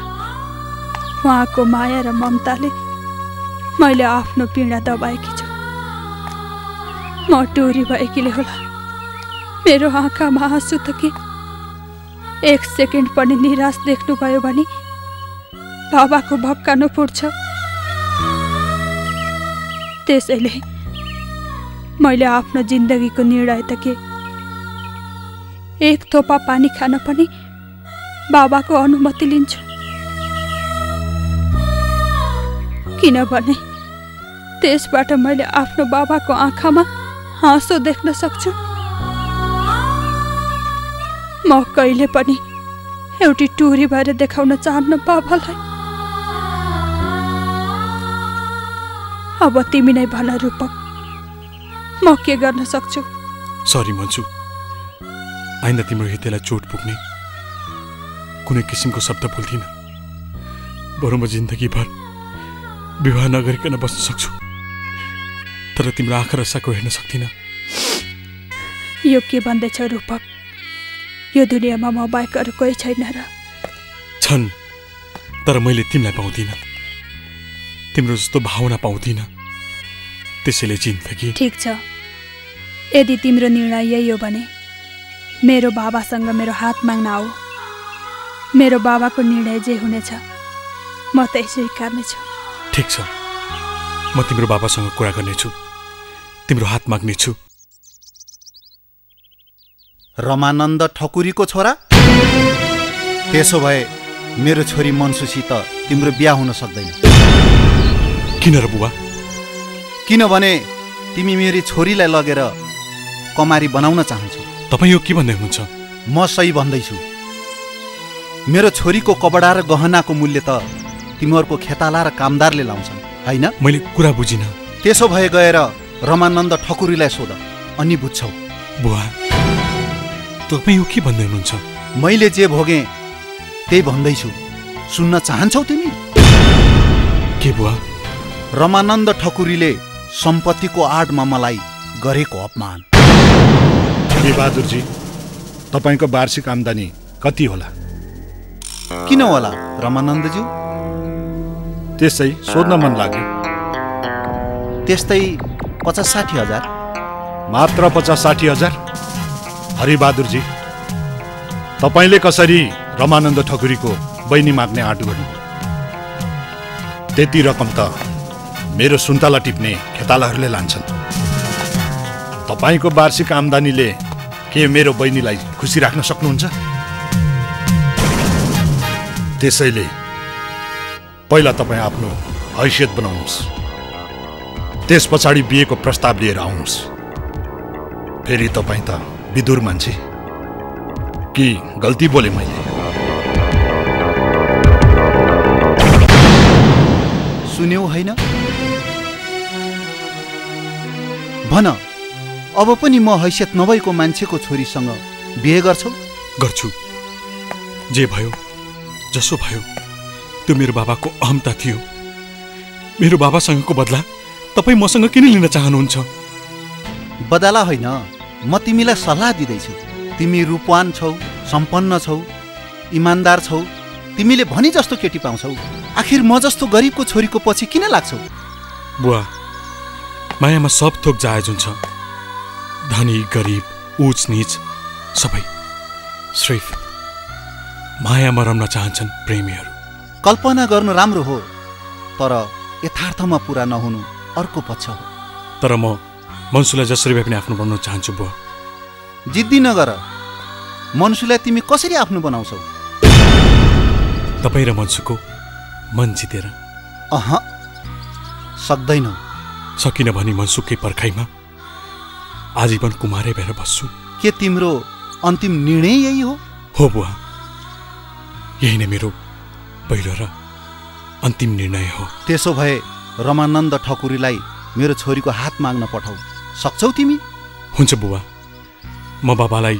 उहाँको माया र ममताले मैले आफ्नो पीडा दबाएकी छु। म टोरी भएकीले होला मेरो आँखामा आँसु त के एक सेकेन्ड पनि निराश देख्नुभयो भने बाबाको भक्कानो फुट्छ। त्यसैले मैले आफ्नो जिन्दगीको निर्णय त के एक थोपा पानी खान पनि बाबाको अनुमति लिन्छु, किनभने त्यसबाट मैले आफ्नो बाबाको आँखामा हाँसो देख्न सक्छु। म कहिले पनि एउटी टुरी भएर देखाउन चाहन्न बाबालाई। अब तिमी नै भन रूपक, म के गर्न सक्छु? सरी मन्सु, आइन्दा तिम्रो हृदयलाई चोट पुग्ने कुनै किसिमको शब्द बोल्दिनँ। बरु म जिन्दगीभर विवाह नगरिकन बस्न सक्छु, तर तिम्रो आँखा रसाको हेर्न सक्दिनँ। यो के भन्दैछ रूपक? यो दुनियाँमा म बाहेक अरू कोही छैन र? छन्, तर मैले तिमीलाई पाउँदिनँ, तिम्रो जस्तो भावना पाउँदिनँ। त्यसैले जिन्दगी। ठिक छ, यदि तिम्रो निर्णय यही हो भने मेरो बाबासँग मेरो हात माग्न आऊ। मेरो बाबाको निर्णय जे हुनेछ म त्यही स्वीकार्नेछु। ठिक छ, म तिम्रो बाबासँग कुरा गर्नेछु, तिम्रो हात माग्नेछु। रमानन्द ठकुरीको छोरा? त्यसो भए मेरो छोरी मन्सुसित तिम्रो बिहा हुन सक्दैन। किन र बुबा? किनभने तिमी मेरी छोरीलाई लगेर कमारी बनाउन चाहन्छौ। तपाईँ यो के भन्दै हुनुहुन्छ? म सही भन्दैछु। मेरो छोरीको कपडा र गहनाको मूल्य त तिमीहरूको खेताला र कामदारले लाउँछन्, होइन? मैले कुरा बुझिनँ। त्यसो भए गएर रमानन्द ठकुरीलाई सोध, अनि बुझ्छौ। बुवा, तपाईँ यो के भन्दै हुनुहुन्छ? मैले जे भोगेँ त्यही भन्दैछु, सुन्न चाहन्छौ तिमी? के बुवा? रमानन्द ठकुरीले सम्पत्तिको आडमा मलाई गरेको अपमान। बहादुरजी, तपाईँको वार्षिक आम्दानी कति होला? किन होला रमानन्दज्यू? त्यसै सोध्न मन लाग्यो। त्यस्तै 50-60 हजार। मात्र 50-60 हजार? हरिबहादुरजी, तपाईँले कसरी रमानन्द ठकुरीको बहिनी माग्ने आँट गर्नुभयो? त्यति रकम त मेरो सुन्तला टिप्ने खेतालाहरूले लान्छन्। तपाईँको वार्षिक आम्दानीले के मेरो बहिनीलाई खुसी राख्न सक्नुहुन्छ? त्यसैले पहिला तपाईँ आफ्नो हैसियत बनाउनुहोस्, त्यस पछाडि बिहेको प्रस्ताव लिएर आउनुहोस्। फेरि तपाईँ त विदुर मान्छे, कि गल्ती बोले मैले? सुन्यौ होइन? भन, अब पनि म हैसियत नभएको मान्छेको छोरीसँग बिहे गर्छौ? गर्छु। जे भयो जसो भयो, त्यो मेरो बाबाको अहमता थियो। मेरो बाबासँगको बदला तपाईँ मसँग किन लिन चाहनुहुन्छ? बदला होइन, म तिमीलाई सल्लाह दिँदैछु। तिमी रूपवान छौ, सम्पन्न छौ, इमान्दार छौ, तिमीले भनी जस्तो केटी पाउँछौ। आखिर म जस्तो गरिबको छोरीको पछि किन लाग्छौ? बुवा, मायामा सब थोक जायज हुन्छ। धनी गरिब, उच नीच सबै सिर्फ मायामा रम्न चाहन्छन् प्रेमीहरू। कल्पना गर्नु राम्रो हो, तर यथार्थमा पुरा नहुनु अर्को पक्ष हो। तर म मन्सुलाई जसरी भए पनि आफ्नो बनाउन चाहन्छु बुवा। जिद्दी नगर। मन्सुलाई तिमी कसरी आफ्नो बनाउँछौ? तपाईँ र मन्सुको मन जितेर। सक्दैनौ। सकिन भनी मन्सुकै पर्खाइमा आजीवन कुमारै भएर बस्छु। के तिम्रो अन्तिम निर्णय यही हो? हो बुवा, यही नै मेरो पहिलो र अन्तिम निर्णय हो। त्यसो भए रमानन्द ठकुरीलाई मेरो छोरीको हात माग्न पठाऊ। सक्छौ तिमी? हुन्छ बुवा, म बाबालाई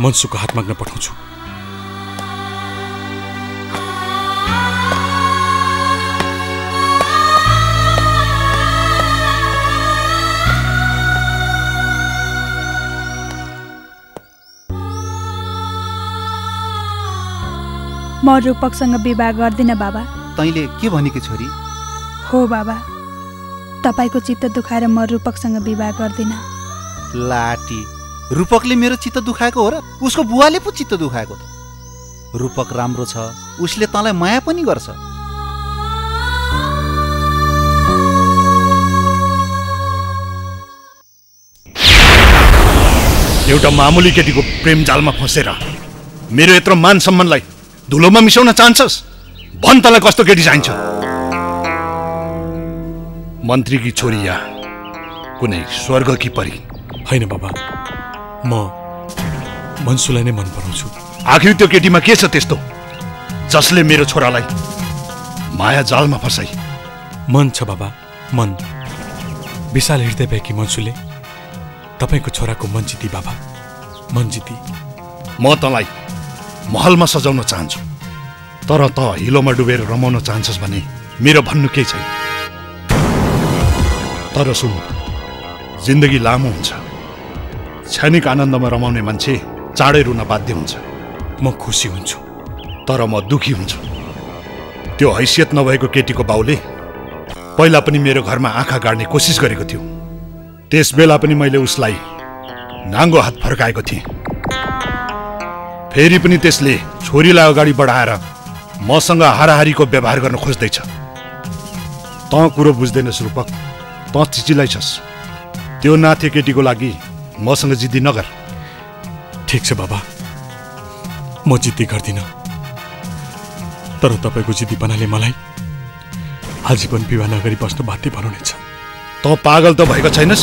मन्सुको हात माग्न पठाउँछु। म रूपकसँग विवाह गर्दिनँ बाबा। तैँले के भनेकी छोरी? हो बाबा, तपाईँको चित्त दुखाएर म रूपकसँग विवाह गर्दिनँ। लाटी, रूपकले मेरो चित्त दुखाएको हो र उसको बुवाले पो चित्त दुखाएको त? रूपक राम्रो छ, उसले तँलाई माया पनि गर्छ। एउटा मामुली केटीको प्रेम जालमा फसेर मेरो यत्रो मान सम्मानलाई धुलोमा मिसाउन चाहन्छस्? भन् तँलाई कस्तो केटी चाहिन्छ? मन्त्रीकी छोरी या कुनै स्वर्गकी परी? होइन बाबा, म मन्सुलाई नै मन पराउँछु। आखिर त्यो केटीमा के छ त्यस्तो जसले मेरो छोरालाई माया जालमा फसाई? मन छ बाबा, मन। विशाल हृदय भएकी मन्सुले तपाईँको छोराको मन जिती बाबा, मन जिती। म तँलाई महलमा सजाउन चाहन्छु, तर त हिलोमा डुबेर रमाउन चाहन्छस् भने मेरो भन्नु केही छैन। तर सुन, जिन्दगी लामो हुन्छ। क्षणिक आनन्दमा रमाउने मान्छे चाँडै रुन बाध्य हुन्छ। म खुसी हुन्छु, तर म दुखी हुन्छु। त्यो हैसियत नभएको केटीको बाउले पहिला पनि मेरो घरमा आँखा गाड्ने कोसिस गरेको थियो। त्यस बेला पनि मैले उसलाई नाङ्गो हात फर्काएको थिएँ। फेरि पनि त्यसले छोरीलाई अगाडि बढाएर मसँग हाराहारीको व्यवहार गर्न खोज्दैछ। तँ कुरो बुझ्दैनस् रूपक, तँ चिचिलाइछस्। त्यो नाथे केटीको लागि मसँग जिद्दी नगर। ठिक छ बाबा, म जिद्दी गर्दिनँ, तर तपाईँको जिद्दीपनाले मलाई आजीवन विवाह नगरी बस्नु बाध्य बनाउनेछ। तँ पागल त भएको छैनस्?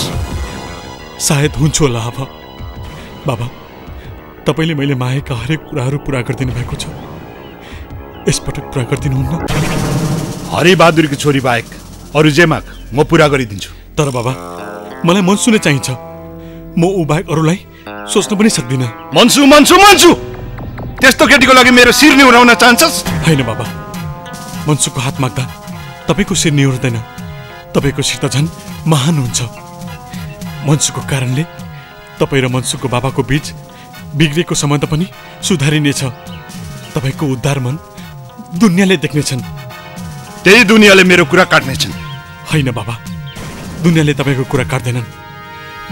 सायद हुन्छु होला अब। बाबा, तपाईँले मैले मागेका हरेक कुराहरू पुरा गरिदिनु भएको छ, यसपटक पुरा गरिदिनुहुन्न? हरिबहादुरकी छोरी बाहेक अरू जे माग म पुरा गरिदिन्छु। तर बाबा, मलाई मन्सु नै चाहिन्छ। म ऊ बाहेक अरूलाई सोच्न पनि सक्दिनँ। मन्सु मन्सु मन्सु त्यस्तो केटीको लागि मेरो शिर निहुराउन चाहन्छस्? होइन बाबा, मन्सुको हात माग्दा तपाईँको शिर निहुर्दैन, तपाईँको शिर त झन् महान हुन्छ। मन्सुको कारणले तपाईँ र मन्सुको बाबाको बीच बिग्रेको सम्बन्ध पनि सुधारिनेछ। तपाईँको उद्धार मन दुनियाँले देख्नेछन्। त्यही दुनियाँले मेरो कुरा काट्नेछन्। होइन बाबा, दुनियाँले तपाईँको कुरा काट्दैनन्।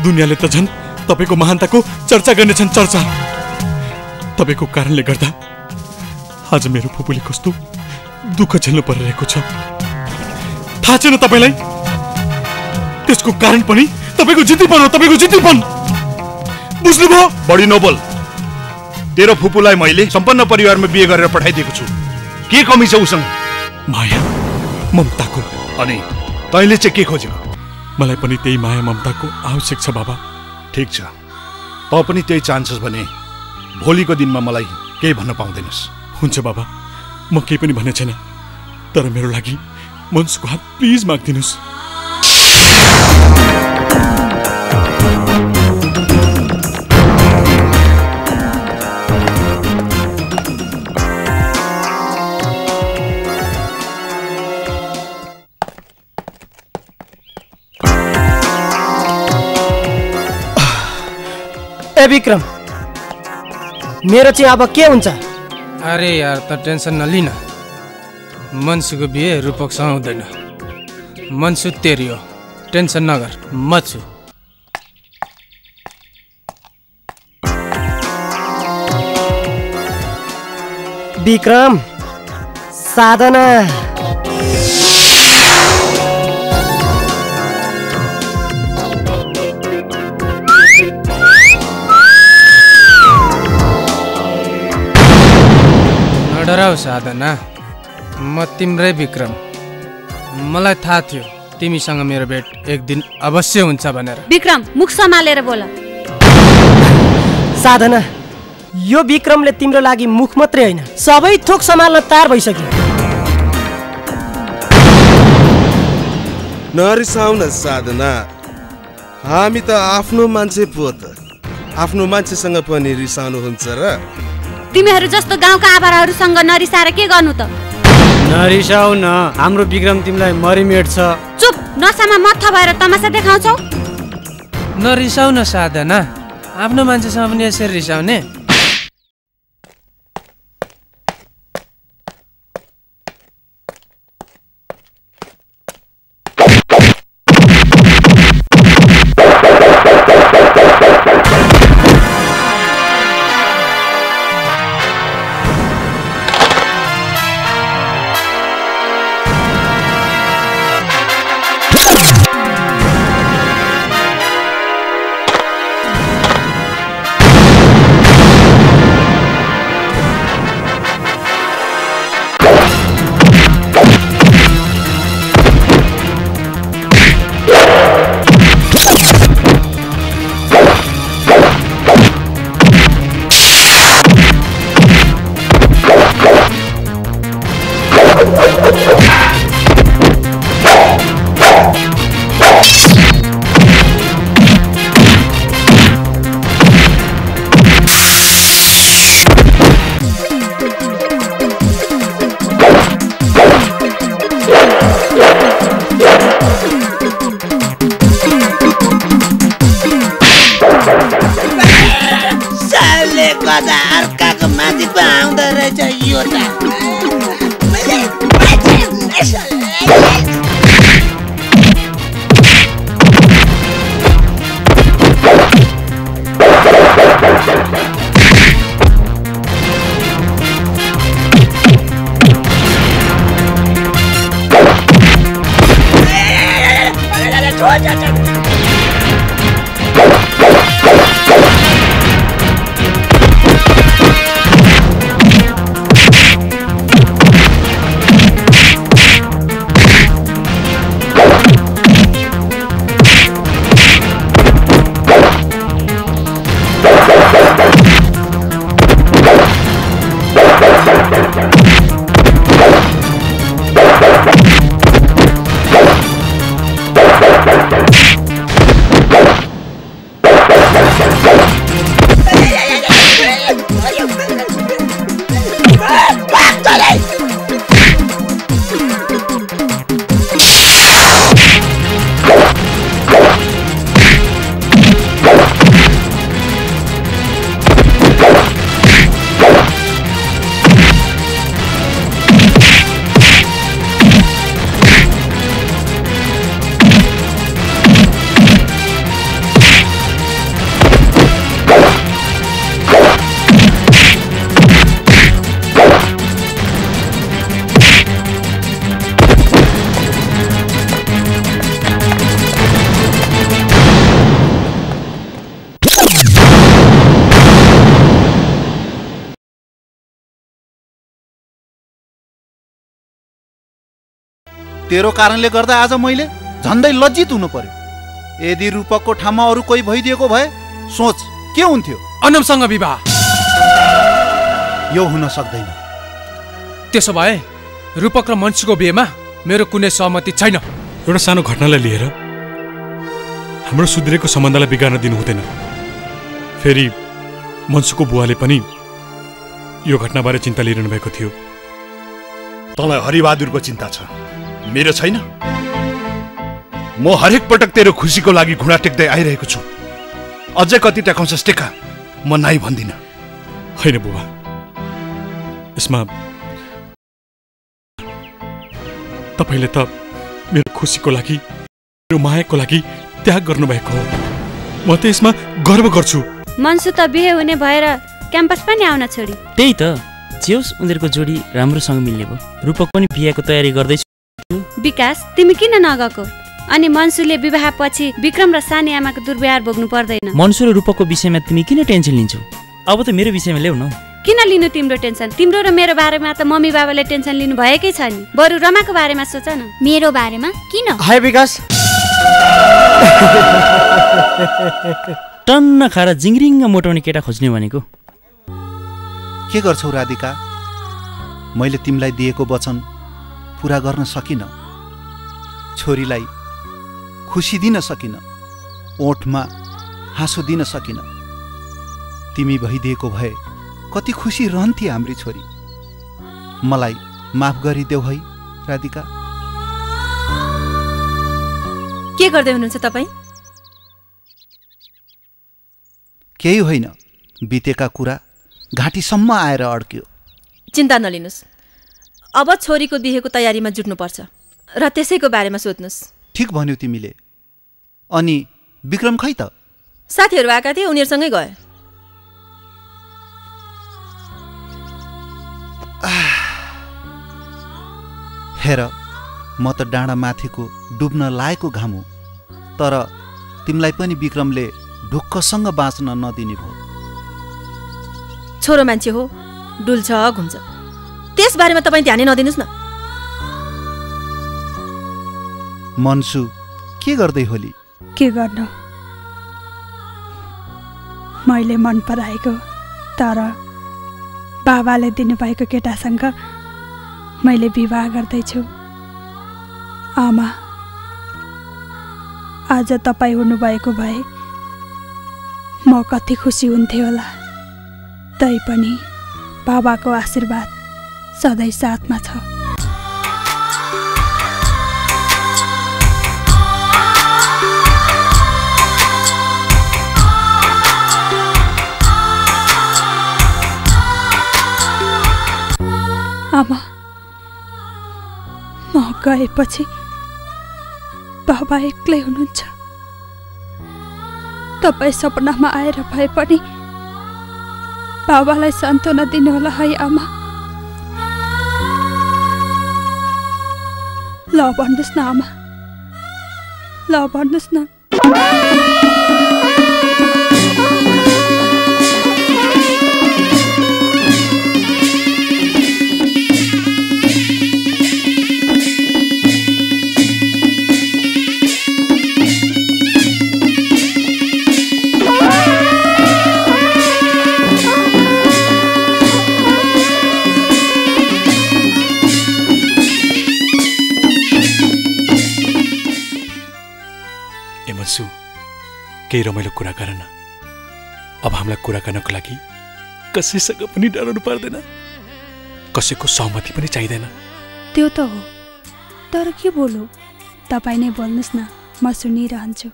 दुनियाँले त झन् तपाईँको महानताको चर्चा गर्नेछन्, चर्चा। तपाईँको कारणले गर्दा आज मेरो फुपूले कस्तो दुःख झेल्नु परिरहेको छ थाहा छैन तपाईँलाई? त्यसको कारण पनि तपाईँको जिद्दीपन हो, तपाईँको जिद्दीपन। बुझ्नुभयो? बढी नबोल। तेरो फुपूलाई मैले सम्पन्न परिवारमा बिहे गरेर पठाइदिएको छु। के कमी छ उसँग? माया, ममताको। अनि तैँले चाहिँ के खोजेको? मलाई पनि त्यही माया ममताको आवश्यक छ बाबा। ठिक छ, तँ पनि त्यही चाहन्छस् भने भोलिको दिनमा मलाई केही भन्न पाउँदैनस्। हुन्छ बाबा, म केही पनि भन्ने छैन, तर मेरो लागि मन्सुको हात प्लिज माग्दिनुहोस्। ए विक्रम, मेरो चाहिँ अब के हुन्छ? अरे यार, त टेन्सन नलिन। मन्सुको बिहे रूपकसँग हुँदैन। मन्सु तेरी हो, टेन्सन नगर, म छु। विक्रम, साधना नडराउ साधना, म तिम्रै विक्रम। मलाई थाहा थियो तिमीसँग मेरो भेट एक दिन अवश्य हुन्छ भनेर। विक्रम, मुख सम्हालेर बोल। साधना, यो विक्रमले तिम्रो लागि मुख मात्रै होइन सबै थोक सम्हाल्न तयार भइसक्यो। नरिसाउ न साधना, हामी त आफ्नो मान्छे पो त, आफ्नो मान्छेसँग पनि रिसाउनुहुन्छ र? तिमीहरू जस्तो गाउँका आवाराहरूसँग नरिसाएर के गर्नु त? नरिसाउ न, हाम्रो विक्रम तिमीलाई मरिमेट छ। चुप, नसामा मत्थ भएर तमासा देखाउँछौ? नरिसाउ न साधना, आफ्नो मान्छेसँग पनि यसरी रिसाउने? तेरो कारणले गर्दा आज मैले झन्डै लज्जित हुनु पर्यो। यदि रूपकको ठाउँमा अरू कोही भइदिएको भए सोच के हुन्थ्यो? अनमसँग विवाह। यो हुन सक्दैन। त्यसो भए रूपक र मन्सुको बिहेमा मेरो कुनै सहमति छैन। एउटा सानो घटनालाई लिएर हाम्रो सुध्रेको सम्बन्धलाई बिगार्न दिनु हुँदैन। फेरि मन्सुको बुवाले पनि यो घटनाबारे चिन्ता लिइरहनु भएको थियो। तँलाई हरिबहादुरको चिन्ता छ, मेरो छैन। म हरेक पटक तेरो खुसीको लागि घुँडा टेक्दै आइरहेको छु। अझै कति टेकाउँछस् टेका, म नाइ भन्दिनँ। होइन बुबा, यसमा तपाईले त मेरो खुसीको लागि, मेरो मायाको लागि त्याग गर्नुभएको हो। म त यसमा गर्व गर्छु। मन्सु त बिहे हुने भएर क्याम्पस पनि आउन छोडी। त्यही त, पछि होस् उनीहरूको जोडी राम्रोसँग मिल्ने भयो। रूपक पनि बिहाको तयारी गर्दैछु। विकास तिमी किन नगएको? अनि मन्सुले विवाहपछि विक्रम र सानी आमाको दुर्व्यवहार भोग्नु पर्दैन। मन्सु र रूपकको विषयमा तिमी किन टेन्सन लिन्छौ? अब त मेरो विषयमा ल्याउ न। किन लिनु तिम्रो टेन्सन? तिम्रो र मेरो बारेमा त मम्मी बाबाले टेन्सन लिनु भएकै छ नि। बरु रमाको बारेमा सोच न। मेरो बारेमा किन? हाय विकास। टन्न खाएर जिङ्रिङ्ग मोटाउने केटा खोज्ने भनेको। के गर्छौ राधिका? मैले तिमीलाई दिएको वचन पुरा गर्न सकिनँ। छोरीलाई खुसी दिन सकिनँ, ओठमा हाँसो दिन सकिनँ। तिमी भइदिएको भए कति खुसी रहन्थे हाम्री छोरी। मलाई माफ गरिदेऊ है राधिका। के गर्दै हुनुहुन्छ तपाईँ? केही होइन, बितेका कुरा घाँटीसम्म आएर अड्क्यो। चिन्ता नलिनुहोस्, अब छोरीको बिहेको तयारीमा जुट्नुपर्छ र त्यसैको बारेमा सोध्नुहोस्। ठिक भन्यौ तिमीले। अनि विक्रम खै त? साथीहरू आएका थिए, उनीहरूसँगै गए। हेर, म त डाँडा माथिको डुब्न लागेको घाम हुँ, तर तिमीलाई पनि विक्रमले ढुक्कसँग बाँच्न नदिने भयो। छोरो मान्छे हो, डुल्छ घुम्छ, त्यसबारेमा तपाईँ ध्यानै नदिनुहोस् न। मन्सु के गर्दै होली? के गर्नु, मैले मन पराएको तर बाबाले दिनुभएको केटासँग मैले विवाह गर्दैछु। आमा, आज तपाईँ हुनुभएको भए म कति खुसी हुन्थेँ होला। तैपनि बाबाको आशीर्वाद सधैँ साथमा छ। आमा, म गएपछि बाबा एक्लै हुनुहुन्छ। तपाईँ सपनामा आएर भए पनि बाबालाई सान्त्वना दिनुहोला है आमा। ल भन्नुहोस् न आमा, ल भन्नुहोस् न। केही रमाइलो कुरा गर न। अब हामीलाई कुरा गर्नको लागि कसैसँग पनि डराउनु पर्दैन, कसैको सहमति पनि चाहिँदैन। त्यो त हो, तर के बोलु? तपाईँ नै बोल्नुहोस् न, म सुनिरहन्छु।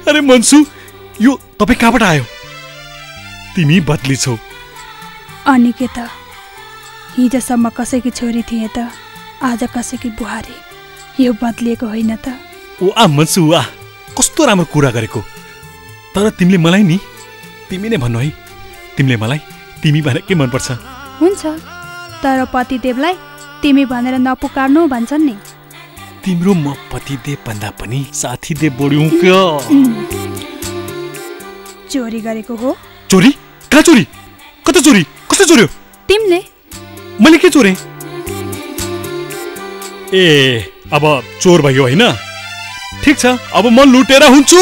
अरे मन्सु, यो तपाईँ कहाँबाट आयो? तिमी बदली छौ। अनि के त, हिजोसम्म कसैकी छोरी थिए त आज कसैकी बुहारी। यो बदलिएको होइन त? वाह मन्सु वाह, कस्तो राम्रो कुरा गरेको। तर तिमीले मलाई नि, तिमी नै भन्नु है, तिमीले मलाई तिमी भने के मनपर्छ? हुन्छ, तर पतिदेवलाई तिमी भनेर नपुकार्नु भन्छन् नि। तिम्रो म पतिदेव भन्दा पनि साथीदेव बढ्यौँ क्या। चोरी गरेको हो? चोरी? कहाँ चोरी? कता चोरी? कसले चोर्यो? तिमीले। मैले के चोरे? ए, अब चोर भयो होइन? ठीक छ, अब म लुटेर हुन्छु।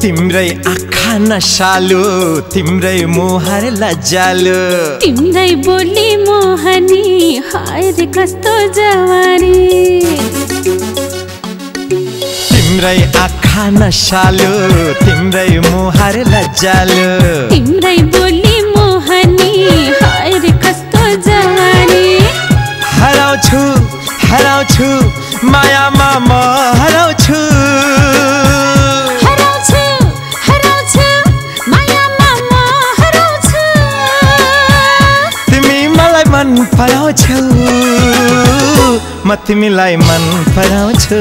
तिम्रै आँखा नसालु, तिम्रै मुहार लज्जालु, तिम्रै बोली मोहनी, हाय रे कस्तो जवानी। तिम्रै आँखा नसालु, तिम्रै मुहार लज्जालु, तिम्रै बोली मोहनी, मन पराउँछु म तिमीलाई मन पराउँछु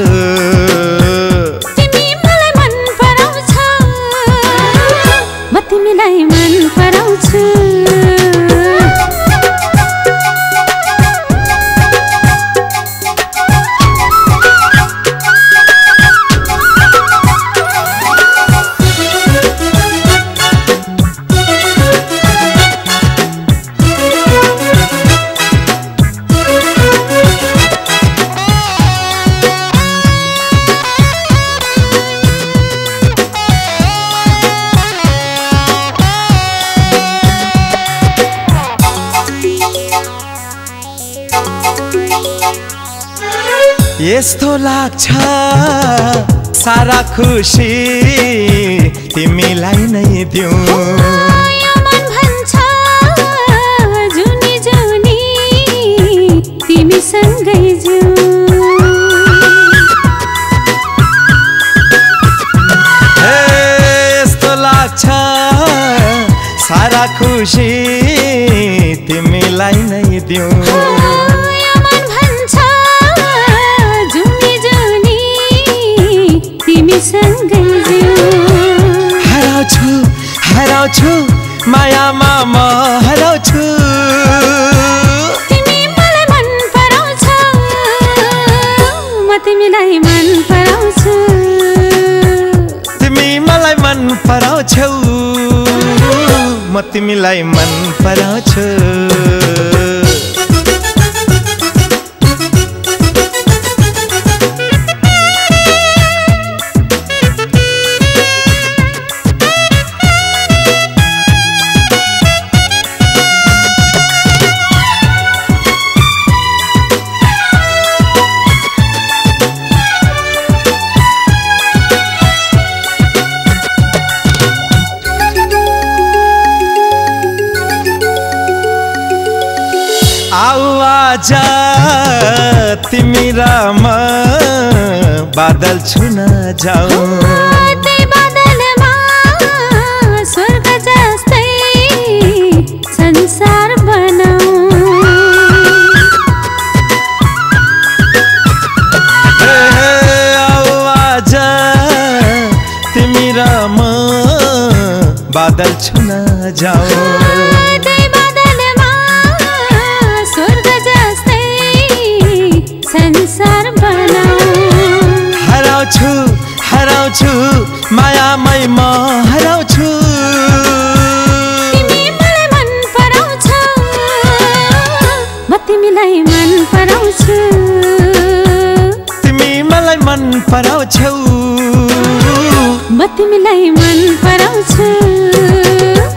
तिमी मलाई मन पराउँछौ म तिमीलाई मन पराउँछु यस्तो लाग्छ सारा खुसी तिमीलाई नै दिउँ यो मन भन्छ जुनी जुनी तिमीसँगै जाउँ यस्तो लाग्छ सारा खुसी तिमीलाई नै दिउँ हराउँछु हराउँछु मायामा म हराउँछु तिमी मलाई मन पराउँछौ म तिमीलाई मन पराउँछु तिमी मलाई मन पराउँछौ म तिमीलाई मन पराउँछु आजा तिमी र म बादल छुन जाऊ बादलमा स्वर्ग जस्तै संसार बनाऊ आजा तिमी र म बादल छुन जाऊ संसार बनाऊ हराउँछु हराउँछु मायामै म हराउँछु तिमी मलाई मन पराउँछौ म तिमीलाई मन पराउँछु तिमी मलाई मन पराउँछौ म तिमीलाई मन पराउँछु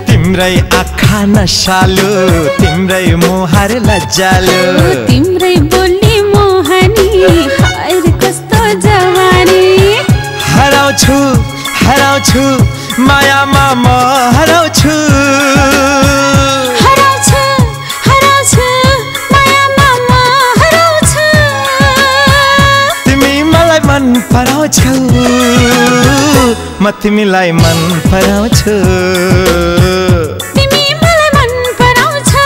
तिम्रै आँखा नशालु तिम्रै मुहार लज्जालु तिम्रै बोली हाय कस्तो जवानी हराउँछु हराउँछु मायामा म हराउँछु हराउँछु हराउँछु मायामा म हराउँछु तिमी मलाई मन पराउँछौ म तिमीलाई मन पराउँछु तिमी मलाई मन पराउँछौ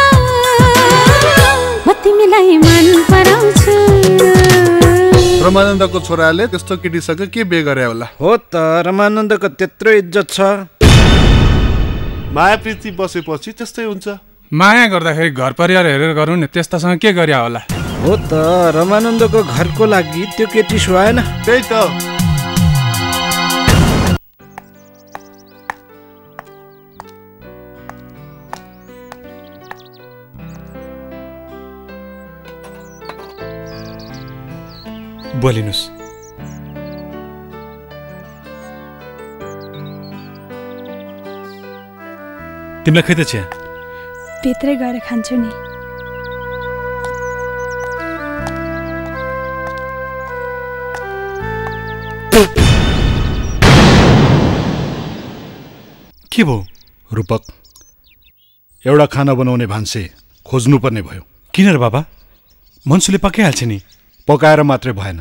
म तिमीलाई मन पराउँछु रमानन्दको छोराले त्यस्तो केटीसँग के बे गरे होला हो त रमानन्दको त्यत्रो इज्जत छ माया प्रीति बसेपछि त्यस्तै हुन्छ माया गर्दाखेरि घर परिवार हेरेर गरौँ नि त्यस्तासँग के गर्या होला हो त रमानन्दको घरको लागि त्यो केटी सुहाएन त्यही त बोलिनुस् तिमीलाई खै त चिया भित्रै गएर खान्छु नि के भयो रूपक एउटा खाना बनाउने भान्से खोज्नुपर्ने भयो किन र बाबा मन्सुले पकाइहाल्छ नि पकाएर मात्रै भएन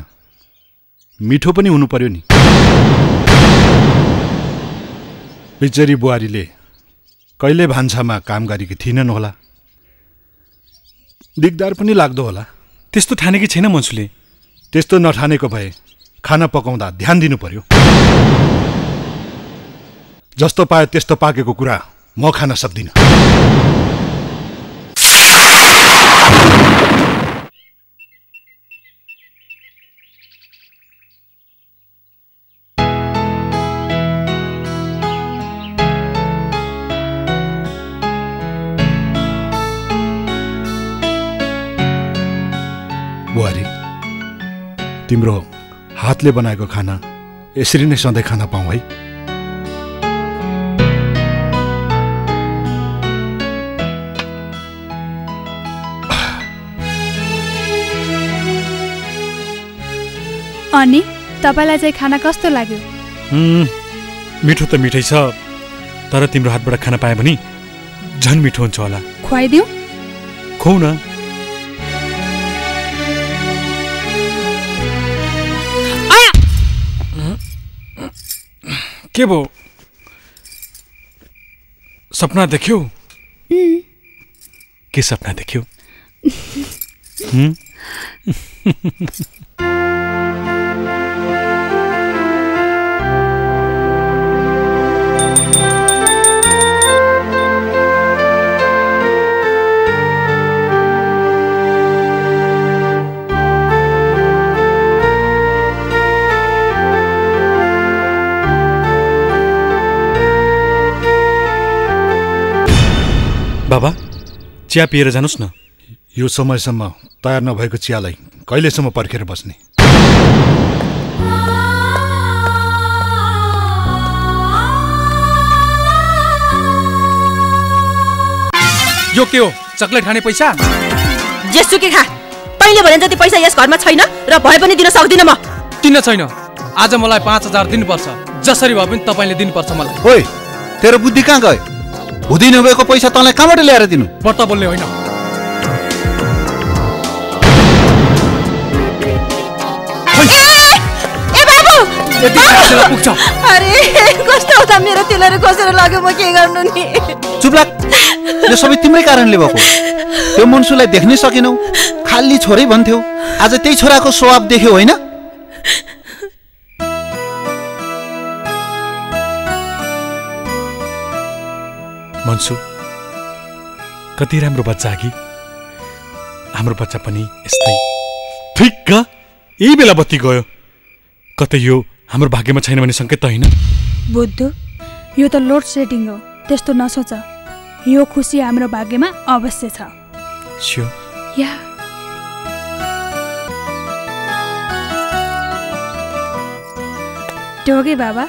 मिठो पनि हुनु पर्यो नि बिचरी बुहारीले कहिले भान्सामा काम गरेकी थिएनन् होला दिगदार पनि लाग्दो होला। त्यस्तो ठानेकी छैन मन्सुले। त्यस्तो नठानेको भए खाना पकाउँदा ध्यान दिनु पर्यो। जस्तो पायो त्यस्तो पाकेको कुरा म खान सक्दिनँ। बुहारी, तिम्रो हातले बनाएको खाना यसरी नै सधैँ खान पाऊँ है। अनि तपाईँलाई चाहिँ खाना कस्तो लाग्यो? मिठो त मिठै छ, तर तिम्रो हातबाट खाना पाए भने झन् मिठो हुन्छ होला। खुवाइदिउँ? खुवाउ न। के भो, सपना देख्यौ? के सपना देख्यौ? बाबा, चिया पिएर जानुस् न। यो समयसम्म तयार नभएको चियालाई कहिलेसम्म पर्खेर बस्ने? यो के हो? चक्लेट खाने पैसा? जेसुकै खा, तैँले भने जति पैसा यस घरमा छैन र भए पनि दिन सक्दिनँ म। किन छैन? आज मलाई 5000 दिनुपर्छ। जसरी भए पनि तपाईँले दिनुपर्छ मलाई। ओइ, तेरो बुद्धि कहाँ गयो? हुँदै नभएको पैसा तँलाई कहाँबाट ल्याएर दिनु? बट्टा बोल्ने होइन। अरे कस्तो हुँदा मेरो तिलहरू खोसेर लाग्यो, म के गर्नु नि? चुप लाग, यो सबै तिम्रै कारणले भएको। त्यो मन्सुलाई देख्नै सकेनौ, खाली छोरै भन्थ्यौ। आज त्यही छोराको स्वभाव देख्यौ होइन? मन्सु, कति राम्रो बच्चा कि? हाम्रो बच्चा पनि यस्तै। ठिक, यही बेला बत्ती गयो। कतै यो हाम्रो भाग्यमा छैन भने सङ्केत त होइन? बुद्धु, यो त लोड सेडिङ हो, त्यस्तो नसोच। यो खुसी हाम्रो भाग्यमा अवश्य छ। स्यो या टोगे बाबा।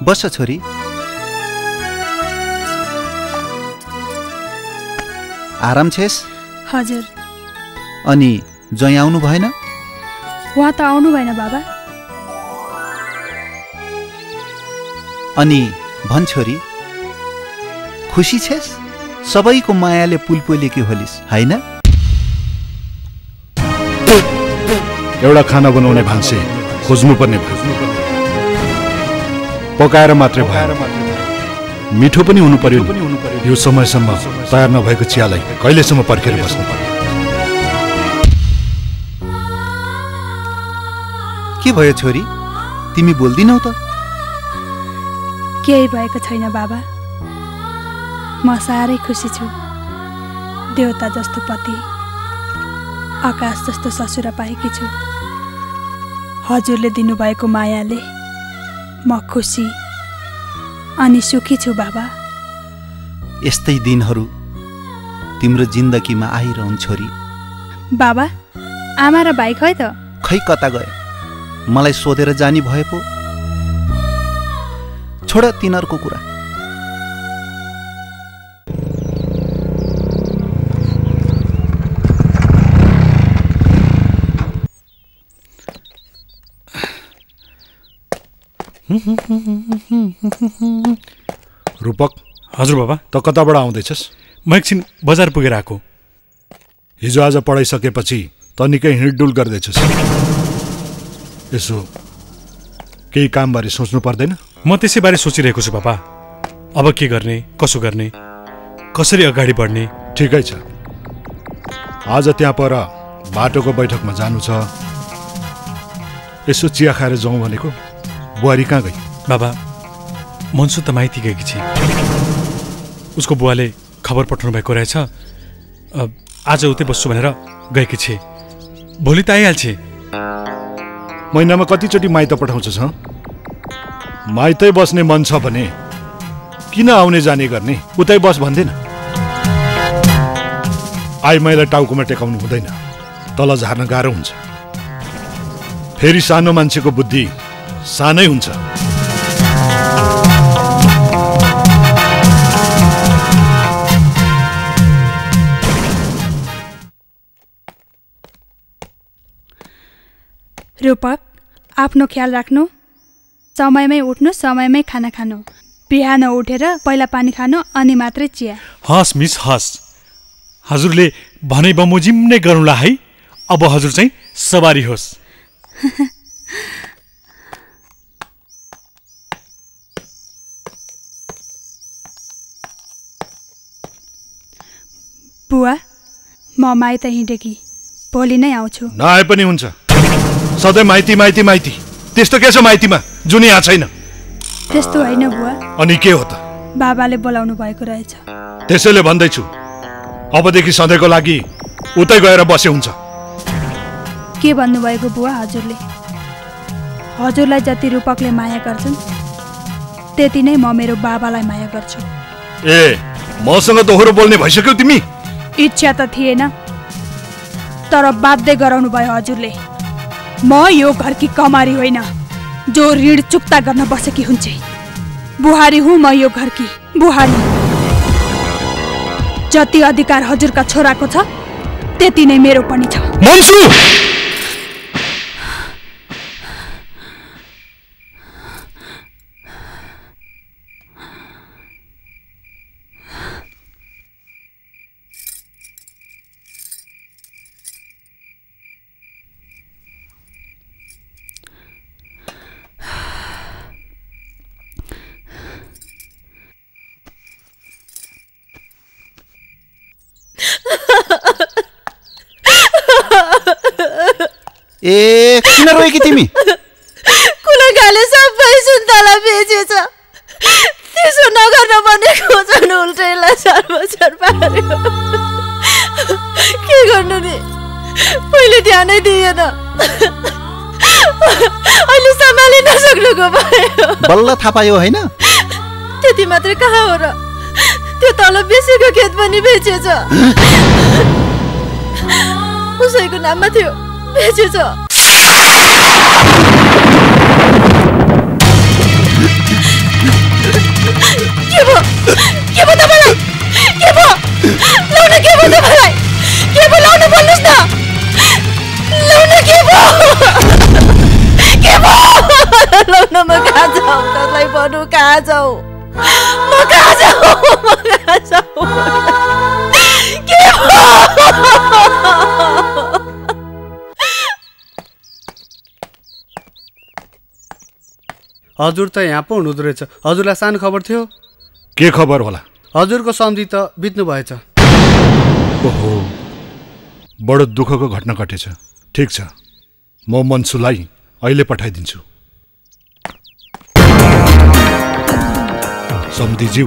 बस छोरी। आराम छेस? हजुर। अनि जय आउनु भएन? उहाँ त आउनु भएन बाबा। अनि भन् छोरी, खुसी छेस? सबैको मायाले पुलपोलेकी होलिस् होइन? एउटा खाना बनाउने भान्से खोज्नुपर्ने भयो। पकाएर मात्रै भएन, मिठो पनि हुनु पर्यो। यो समयसम्म तयार नभएको चियालाई कहिलेसम्म पर्खेर बस्नु पर्यो? के भयो छोरी, तिमी बोल्दिनौ त? केही भएको छैन बाबा, म साह्रै खुसी छु। देवता जस्तो पति, आकाश जस्तो ससुरा पाएकी छु। हजुरले दिनुभएको मायाले म खुसी अनि सुखी छु बाबा। यस्तै दिनहरू तिम्रो जिन्दगीमा आइरहन् छोरी। बाबा, आमा र भाइ खै त? खै कता गए? मलाई सोधेर जानी भए पो? छोड तिनीहरूको कुरा। रूपक। हजुर बाबा। त कताबाट आउँदैछस्? म एकछिन बजार पुगेर आएको। हिजो आज पढाइसकेपछि त निकै हिँडडुल गर्दैछस्। यसो केही कामबारे सोच्नु पर्दैन? म त्यसैबारे सोचिरहेको छु बाबा। अब के गर्ने, कसो गर्ने, कसरी अगाडि बढ्ने। ठिकै छ, आज त्यहाँ पर बाटोको बैठकमा जानु छ, यसो चिया खाएर जाउँ भनेको। बुहारी कहाँ गई? बाबा, मन्सु त माइती गएकी छे। उसको बुवाले खबर पठाउनु भएको रहेछ। आज उतै बस्छु भनेर गएकी छे। भोलि त आइहाल्छे। महिनामा कतिचोटि माइत पठाउँछस्? माइतै बस्ने मन छ भने किन आउने जाने गर्ने? उतै बस भन्दैन? आइ मैलाई टाउकोमा टेकाउनु हुँदैन, तल झार्न गाह्रो हुन्छ। फेरि सानो मान्छेको बुद्धि सानै हुन्छ। रूपक, आफ्नो ख्याल राख्नु, समयमै उठ्नु, समयमै खाना खानु, बिहान उठेर पहिला पानी खानु अनि मात्रै चिया। हस् मिस हस्, हजुरले भने बमोजिम नै गरौँला है। अब हजुर चाहिँ सवारी होस्। बुवा, म माइत हिँडेकी, भोलि नै आउँछु। नआए पनि हुन्छ, सधैँ माइती माइती माइती। त्यस्तो के छ माइतीमा जुन यहाँ छैन? त्यस्तो होइन बुवा। अनि के हो त? बाबाले बोलाउनु भएको रहेछ। त्यसैले भन्दैछु, अबदेखि सधैँको लागि उतै गएर बसे हुन्छ। के भन्नुभएको बुवा हजुरले? हजुरलाई जति रूपकले माया गर्छन् त्यति नै म मेरो बाबालाई माया गर्छु। ए, मसँग दोहोरो बोल्ने भइसक्यौ तिमी? इच्छा त थिएन, तर बाध्य गराउनु भयो हजुरले। म यो घरकी कमारी होइन जो ऋण चुक्ता गर्न बसेकी हुन्छे। बुहारी हुँ म यो घरकी बुहारी। जति अधिकार हजुरका छोराको छ त्यति नै मेरो पनि छ। मन्सु! ए, किन रोएकी तिमी? कुलकाले सबै सुन्तला बेचेछ। त्यसो नगर्न भनेको झन् उल्टैलाई सर्वसर पार्यो। के गर्नु नि, पहिले ध्यानै दिएन, अहिले सम्हालि नसक्नुको भयो। बल्ल थाहा पायो होइन? त्यति मात्रै कहाँ हो र, त्यो तल बेचेको खेत पनि बेचेछ। उसैको नाममा थियो, बेचेछ। के भयो तपाईँलाई? के भयो? लाउन के भयो तपाईँलाई? के भयो लाउनु भन्नुहोस् न। लाउन के भयो? के भयो? लाउन म कहाँ जाउँ? कसलाई भन्नु कहाँ जाउँ? म कहाँ जाउँ? म कहाँ जाउँ? के भयो? हजुर त यहाँ पो हुनुहुँदो रहेछ। हजुरलाई सानो खबर थियो। के खबर होला? हजुरको सम्झी त बित्नु भएछ। ओहो, बडो दुःखको घटना घटेछ। ठिक छ, म मन्सुलाई अहिले पठाइदिन्छु। सम्धीज्यू,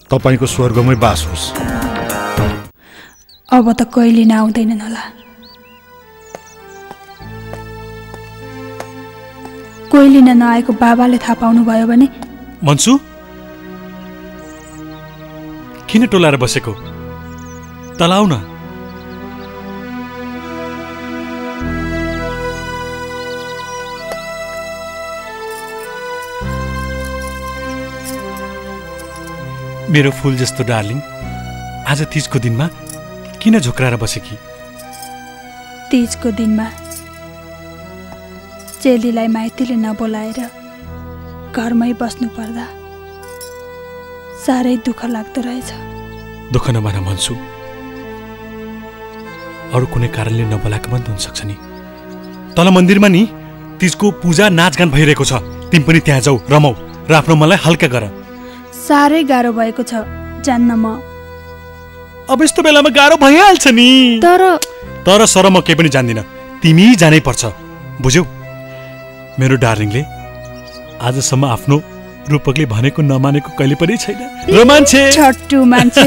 तपाईँको स्वर्गमै बास होस्। अब त कहिले नआउँदैनन् होला। कोही लिन नआएको बाबाले थाहा पाउनु भयो भने? मन्सु, किन टोलाएर बसेको? तल आऊ न। मेरो फुल जस्तो डार्लिङ, आज तीजको दिनमा किन झोक्राएर बसेकी? तीजको दिनमा चेलीलाई माइतीले नबोलाएर घरमै बस्नु पर्दा साह्रै दुःख लाग्दो रहेछ। दुःख नमान मन्सु, अरू कुनै कारणले नबोलाएको पनि हुनसक्छ नि। तल मन्दिरमा नि तीजको पूजा नाचगान भइरहेको छ। तिमी पनि त्यहाँ जाऊ, रमाऊ र आफ्नो मनलाई हल्का गर। साह्रै गाह्रो भएको छ जान्न। म अब यस्तो बेलामा गाह्रो भइहाल्छ नि। तर सर म केही पनि जान्दिनँ, तिमी जानै पर्छ, बुझ्यौ? मेरो डार्लिङले आजसम्म आफ्नो रूपकले भनेको नमानेको कहिले पनि छैन। र मान्छे छट्टु मान्छे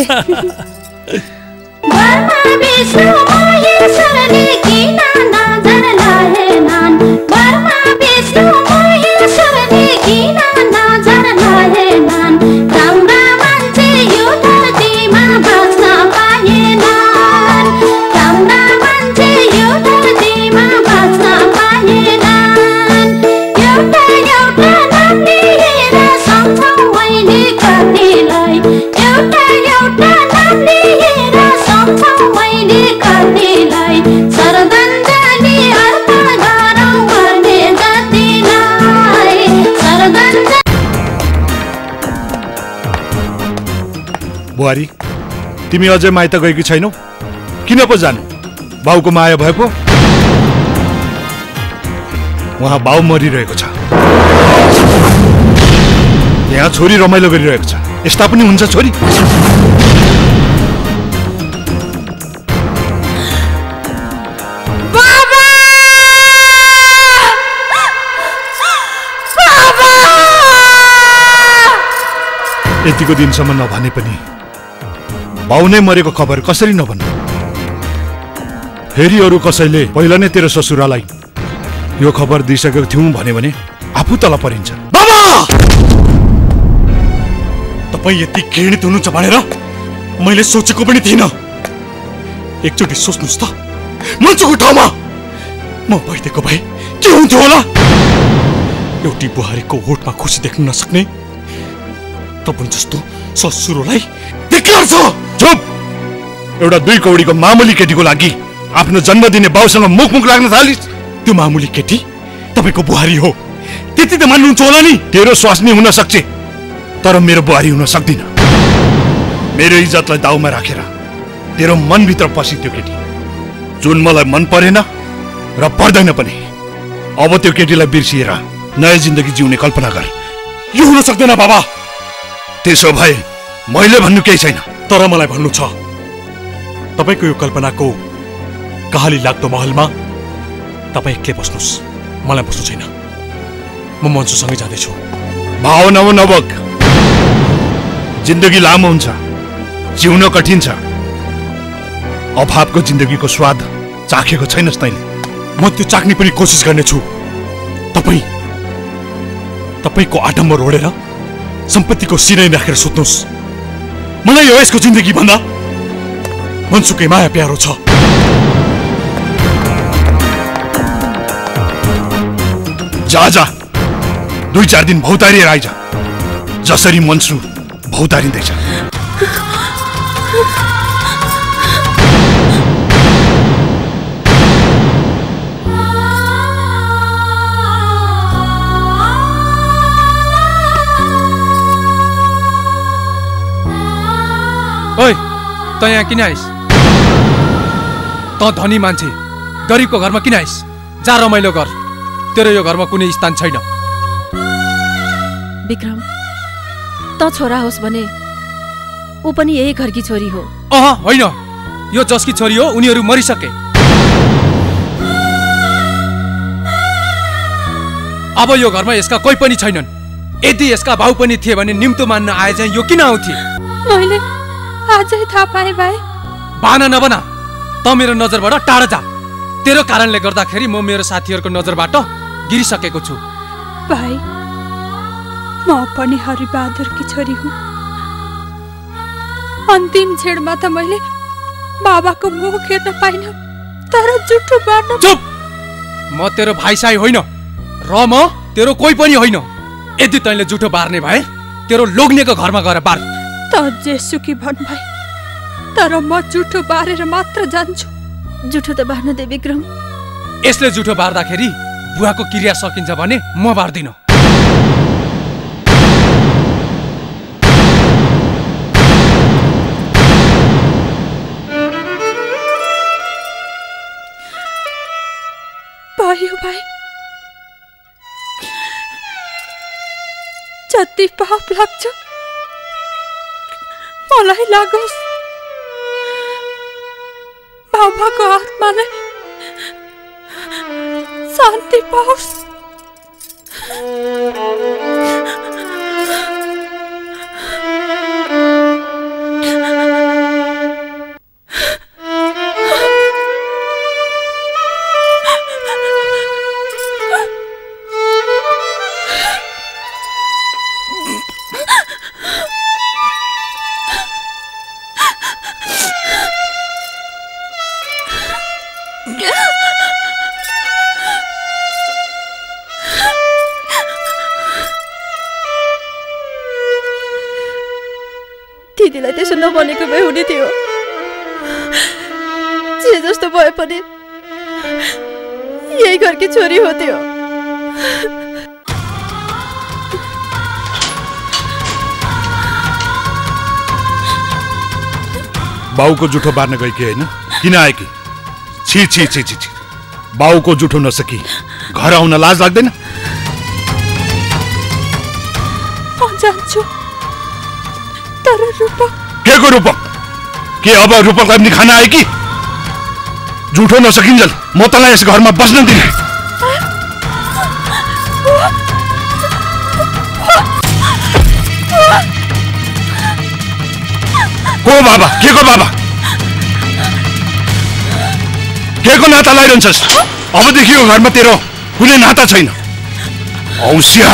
बुहारी, तिमी अझै माइत गएकी छैनौ? किन पो जानु? बाउको माया भए पो? उहाँ बाउ मरिरहेको छ, यहाँ छोरी रमाइलो गरिरहेको छ। यस्ता पनि हुन्छ छोरी? यतिको दिनसम्म नभने पनि बाउ नै मरेको खबर कसरी नभन्नु? फेरि अरू कसैले पहिला नै तेरो ससुरालाई यो खबर दिइसकेको थियौँ भने आफू तल परिन्छ। बाबा, तपाईँ यति घृणित हुनुहुन्छ भनेर मैले सोचेको पनि थिइनँ। एकचोटि सोच्नुहोस् त, मन्छुको ठाउँमा म भइदिएको भए के हुन्थ्यो होला? एउटी बुहारीको होठमा खुसी देख्न नसक्ने तपाईँ जस्तो ससुरोलाई धिक्कार छ। चुप! एउटा 2 कौडीको मामुली केटीको लागि आफ्नो जन्म दिने बाउसँग मुख लाग्न थालिस्? त्यो मामुली केटी तपाईको बुहारी हो, त्यति त मान्नुहुन्छ होला नि? तेरो स्वास्नी हुन सक्छ, तर मेरो बुहारी हुन सक्दिन। मेरो इज्जतलाई दाउमा राखेर तेरो मनभित्र पसी त्यो केटी, जुन मलाई मन परेन र पर्दैन पनि। अब त्यो केटीलाई बिर्सिएर नयाँ जिन्दगी जिउने कल्पना गर। यो हुन सक्दैन बाबा। त्यसो भए मैले भन्नु केही छैन, तर मलाई भन्नु छ। तपाईको यो कल्पनाको कहाली लाग्दो महलमा तपाईँ एक्लै बस्नुहोस्, मलाई बस्नु छैन। म मन्सुसँगै जाँदैछु। भावना नबोक, जिन्दगी लामो हुन्छ, जिउन कठिन छ। अभावको जिन्दगीको स्वाद चाखेको छैनस् तैँले। म त्यो चाख्ने पनि कोसिस गर्नेछु। तपाईको आडम्बर ओढेर सम्पत्तिको सिरै राखेर सुत्नुहोस्। मलाई यो यसको जिन्दगी भन्दा मनसुकै माया प्यारो छ। जा 2-4 दिन भौतारिएर आइज, जसरी मनसु भौतारिँदैछ। ओइ, त यहाँ किन आइस? त धनी मान्छे गरिबको घरमा किन आइस? जा रमाइलो गर, तेरो यो घरमा कुनै स्थान छैन। विक्रम, त छोरा होस् भने ऊ पनि यही घरकी छोरी हो। होइन, यो जसकी छोरी हो, उनीहरू मरिसके। अब यो घरमा यसका कोही पनि छैनन्। यदि यसका भाउ पनि थिए भने निम्तो मान्न आए चाहिँ यो किन आउँथे? मैले आजै थाहा पाएँ भाइ। बाना नबना, त मेरो नजरबाट टाढा जा। तेरो कारणले गर्दाखेरि म मेरो साथीहरूको नजरबाट गिरिसकेको छु। भाइ, म पनि हरिबहादुरकी छोरी हुँ। अन्तिम छेडमा त मैले बाबाको मुख हेर्न पाइनँ, तर जुठो बार्न। चुप! म तेरो भाइसाई होइन र म तेरो कोही पनि होइन। यदि तैँले जुठो बार्ने भए तेरो लोग्नेको घरमा गएर बार। त जेसुकी भन् भाइ, तर म जुठो बारेर मात्र जान्छु। जुठो त बार्न दे विक्रम। यसले जुठो बार्दाखेरि बुवाको क्रिया सकिन्छ भने म बार्दिन। भयो भाइ, जति पाप लाग्छ मलाई लागोस्। बाबाको आत्मालाई शान्ति पाओस्। दिदीलाई त्यसो नबनेको भए हुने थियो। जे जस्तो भए पनि यही घरकी छोरी हो त्यो। बाउको जुठो बार्न गएकी होइन, किन आएकी? छी छी छी छी छी, बाउको जुठो नसकी घर आउन लाज लाग्दैन? जान्छु, तर रूपक के को रूपक? के अब रूपक पनि खाना आए कि? जुठो नसकिन्जेल म तँलाई यस घरमा बस्न दिने। को बाबा? के को बाबा? के को नाता लाइरहन्छस्? अबदेखि यो घरमा तेरो कुनै नाता छैन। औसिया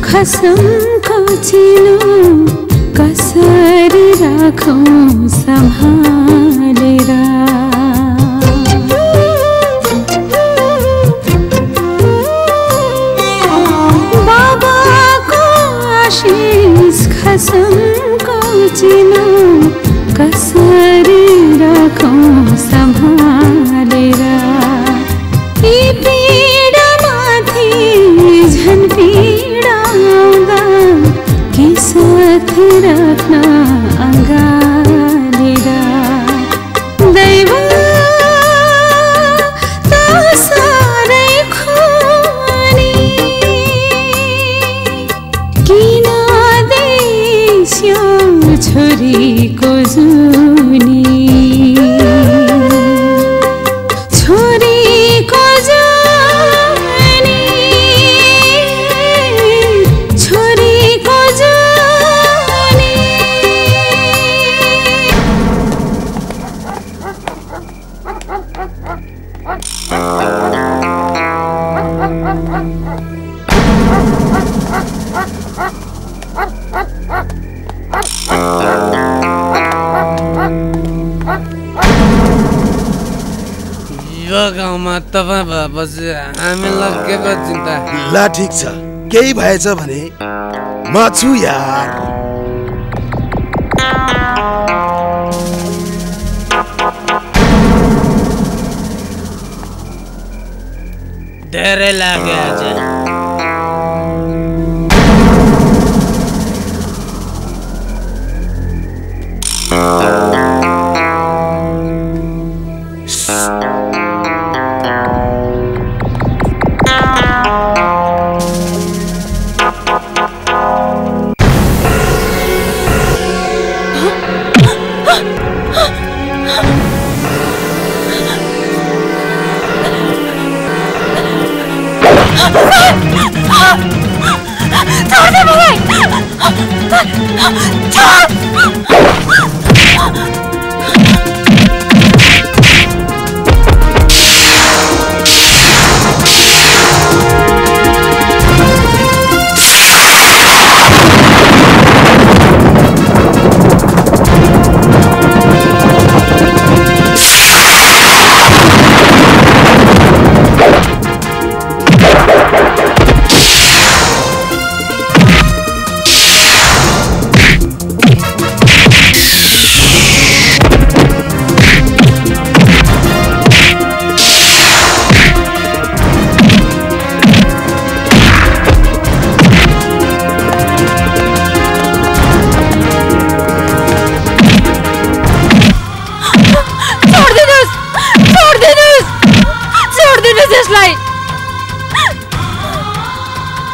खसमको चिनो कसरी राखौँ सम्हालेर बाबाको आशिष खसमको चिनो कसरी राखौँ सम्हालेर यी पीडामाथि झन् पीडा आउँदा के साथ राख्न अँगालेर दैव त साह्रै खोनी किन देश्यो छोरीको जुनी छोरीको जुनी छोरीको जुनी यो गाउँमा तपाईँ भएपछि हामीलाई के को चिन्ता? ल ठिक छ, केही भएछ भने म छु यार। धेरै लाग्यो आज। छोड़ दे मुझे! छोड़!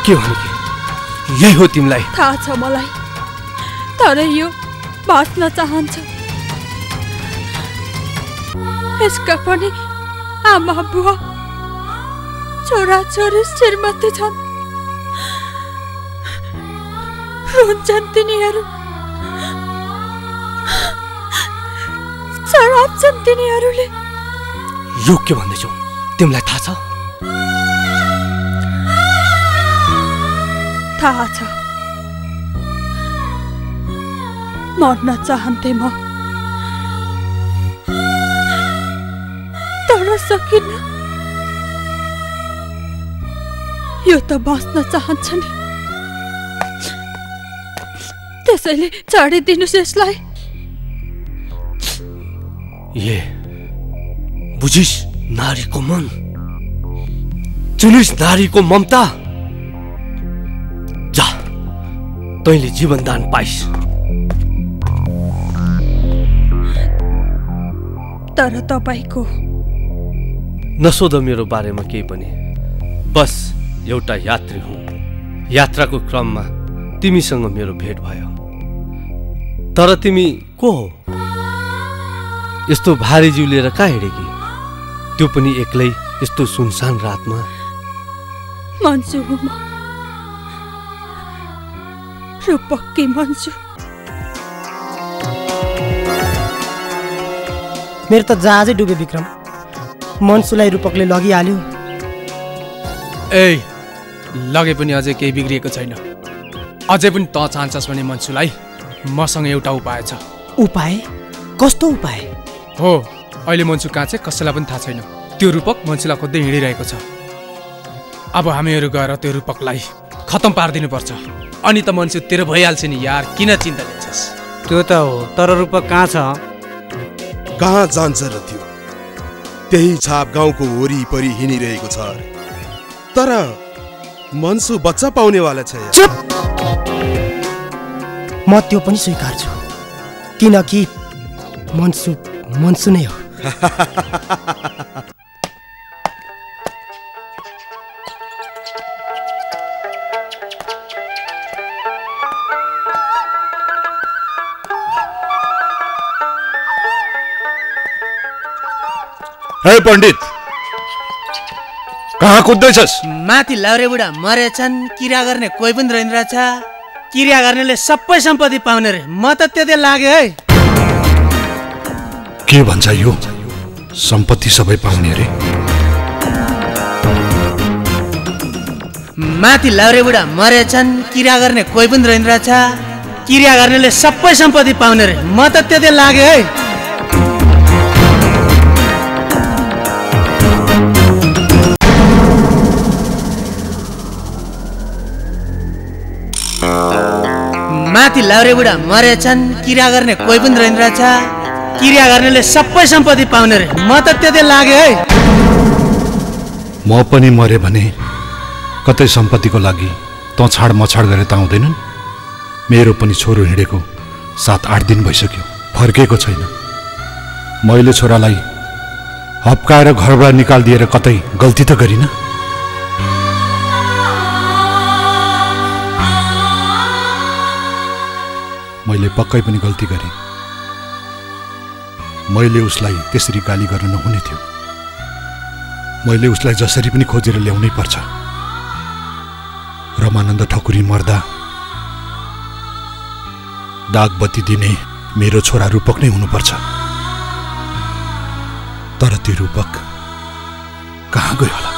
के भने यही हो तिमीलाई? थाहा छ मलाई, तर यो बाँच्न चाहन्छ। यसका पनि आमा बुवा छोरा छोरी श्रीमती छन्। रुन्छन् तिनीहरू, सराप्छन् तिनीहरूले। यो के भन्दैछौ? तिमीलाई थाहा छ? थाहा छ। मर्न चाहन्थे म, तर सकिन। यो त बाँच्न चाहन्छ नि, त्यसैले छाडिदिनुस् यसलाई। ये बुझिस् नारीको मन, चुनिस् नारीको ममता। जा, तैँले जीवनदान पाइस्। तर तपाईको नसोध मेरो बारेमा केही पनि। बस एउटा यात्री हुँ। यात्राको क्रममा तिमीसँग मेरो भेट भयो। तर तिमी को हो? यस्तो भारी जिउ लिएर कहाँ हिँडेकी? त्यो पनि एक्लै यस्तो सुनसान रातमा? मन्सु हुँ म, रूपक्की मन्सु। मेरो त जहाजै डुब्यो विक्रम। मन्सुलाई रूपकले लगिहाल्यो। ए, लगे पनि अझै केही बिग्रिएको छैन। अझै पनि त चाहन्छस् भने मन्सुलाई मसँग एउटा उपाय छ। उपाय? कस्तो उपाय? हो, अहिले मन्सु कहाँ चाहिँ कसैलाई पनि थाहा छैन। त्यो रूपक मन्सुलाई खोज्दै हिँडिरहेको छ। अब हामीहरू गएर त्यो रूपकलाई खतम पारिदिनु पर्छ। अनि त मन्सु तेरो भइहाल्छ नि यार, किन चिन्ता लिन्छस्? त्यो त हो, तर रूपक कहाँ छ? कहाँ जान्छ र त्यो? त्यही छाप गाउँको वरिपरि हिँडिरहेको छ। तर मन्सु बच्चा पाउनेवाला छ। चुप! म त्यो पनि स्वीकार्छु, किनकि मन्सु नै हो। हे पण्डित, कहाँ कुद्दैछस्? माथि लाउरे बुढा मरेछन्, किरा गर्ने कोही पनि रहेन रहेछ। किरा गर्नेले सबै सम्पत्ति पाउने रे। म त त्यतै लाग्यो है। के भन्छ यो? सम्पत्ति सबै पाउने रे? माथि लाउरे बुढा मरेछन्, किरा गर्ने कोही पनि रहेन रहेछ। किरा गर्नेले सबै सम्पत्ति पाउने रे। म त त्यतै लाग्यो है। माथि लाउरे बुढा मरेछन्, किरा गर्ने कोही पनि रहेन रहेछ। किरा गर्नेले सबै सम्पत्ति पाउने रे। म त त्यतै लाग्यो है। म पनि मरे भने कतै सम्पत्तिको लागि त छाड मछाड गरेर त आउँदैनन्। मेरो पनि छोरो हिँडेको 7-8 दिन भइसक्यो, फर्केको छैन। मैले छोरालाई हप्काएर घरबाट निकालिदिएर कतै गल्ती त गरिनँ? मैले पक्कै पनि गल्ती गरेँ। मैले उसलाई त्यसरी गाली गर्न नहुने थियो। मैले उसलाई जसरी पनि खोजेर ल्याउनै पर्छ। रमानन्द ठकुरी मर्दा दागबत्ती दिने मेरो छोरा रूपक नै हुनुपर्छ। तर त्यो रूपक कहाँ गयो होला?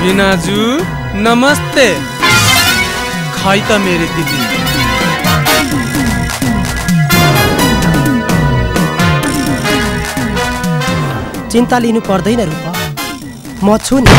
बिनाजु नमस्ते। खै त मेरी दिदी। चिन्ता लिनु पर्दैन रूपा, म छु नि।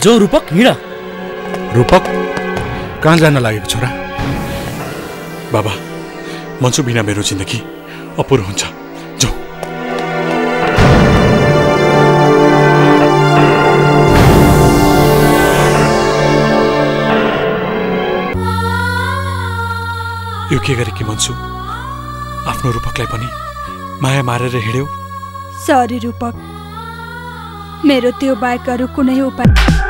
जो रूपक हिँड। रूपक कहाँ जान लागेको छोरा? बाबा मन्सु बिना मेरो जिन्दगी अपुरो हुन्छ। जो यो के गरे कि मन्सु? आफ्नो रूपकलाई पनि माया मारेर हिँड्यौ। सरी रूपक, मेरो त्यो बाहेक अरू कुनै उपाय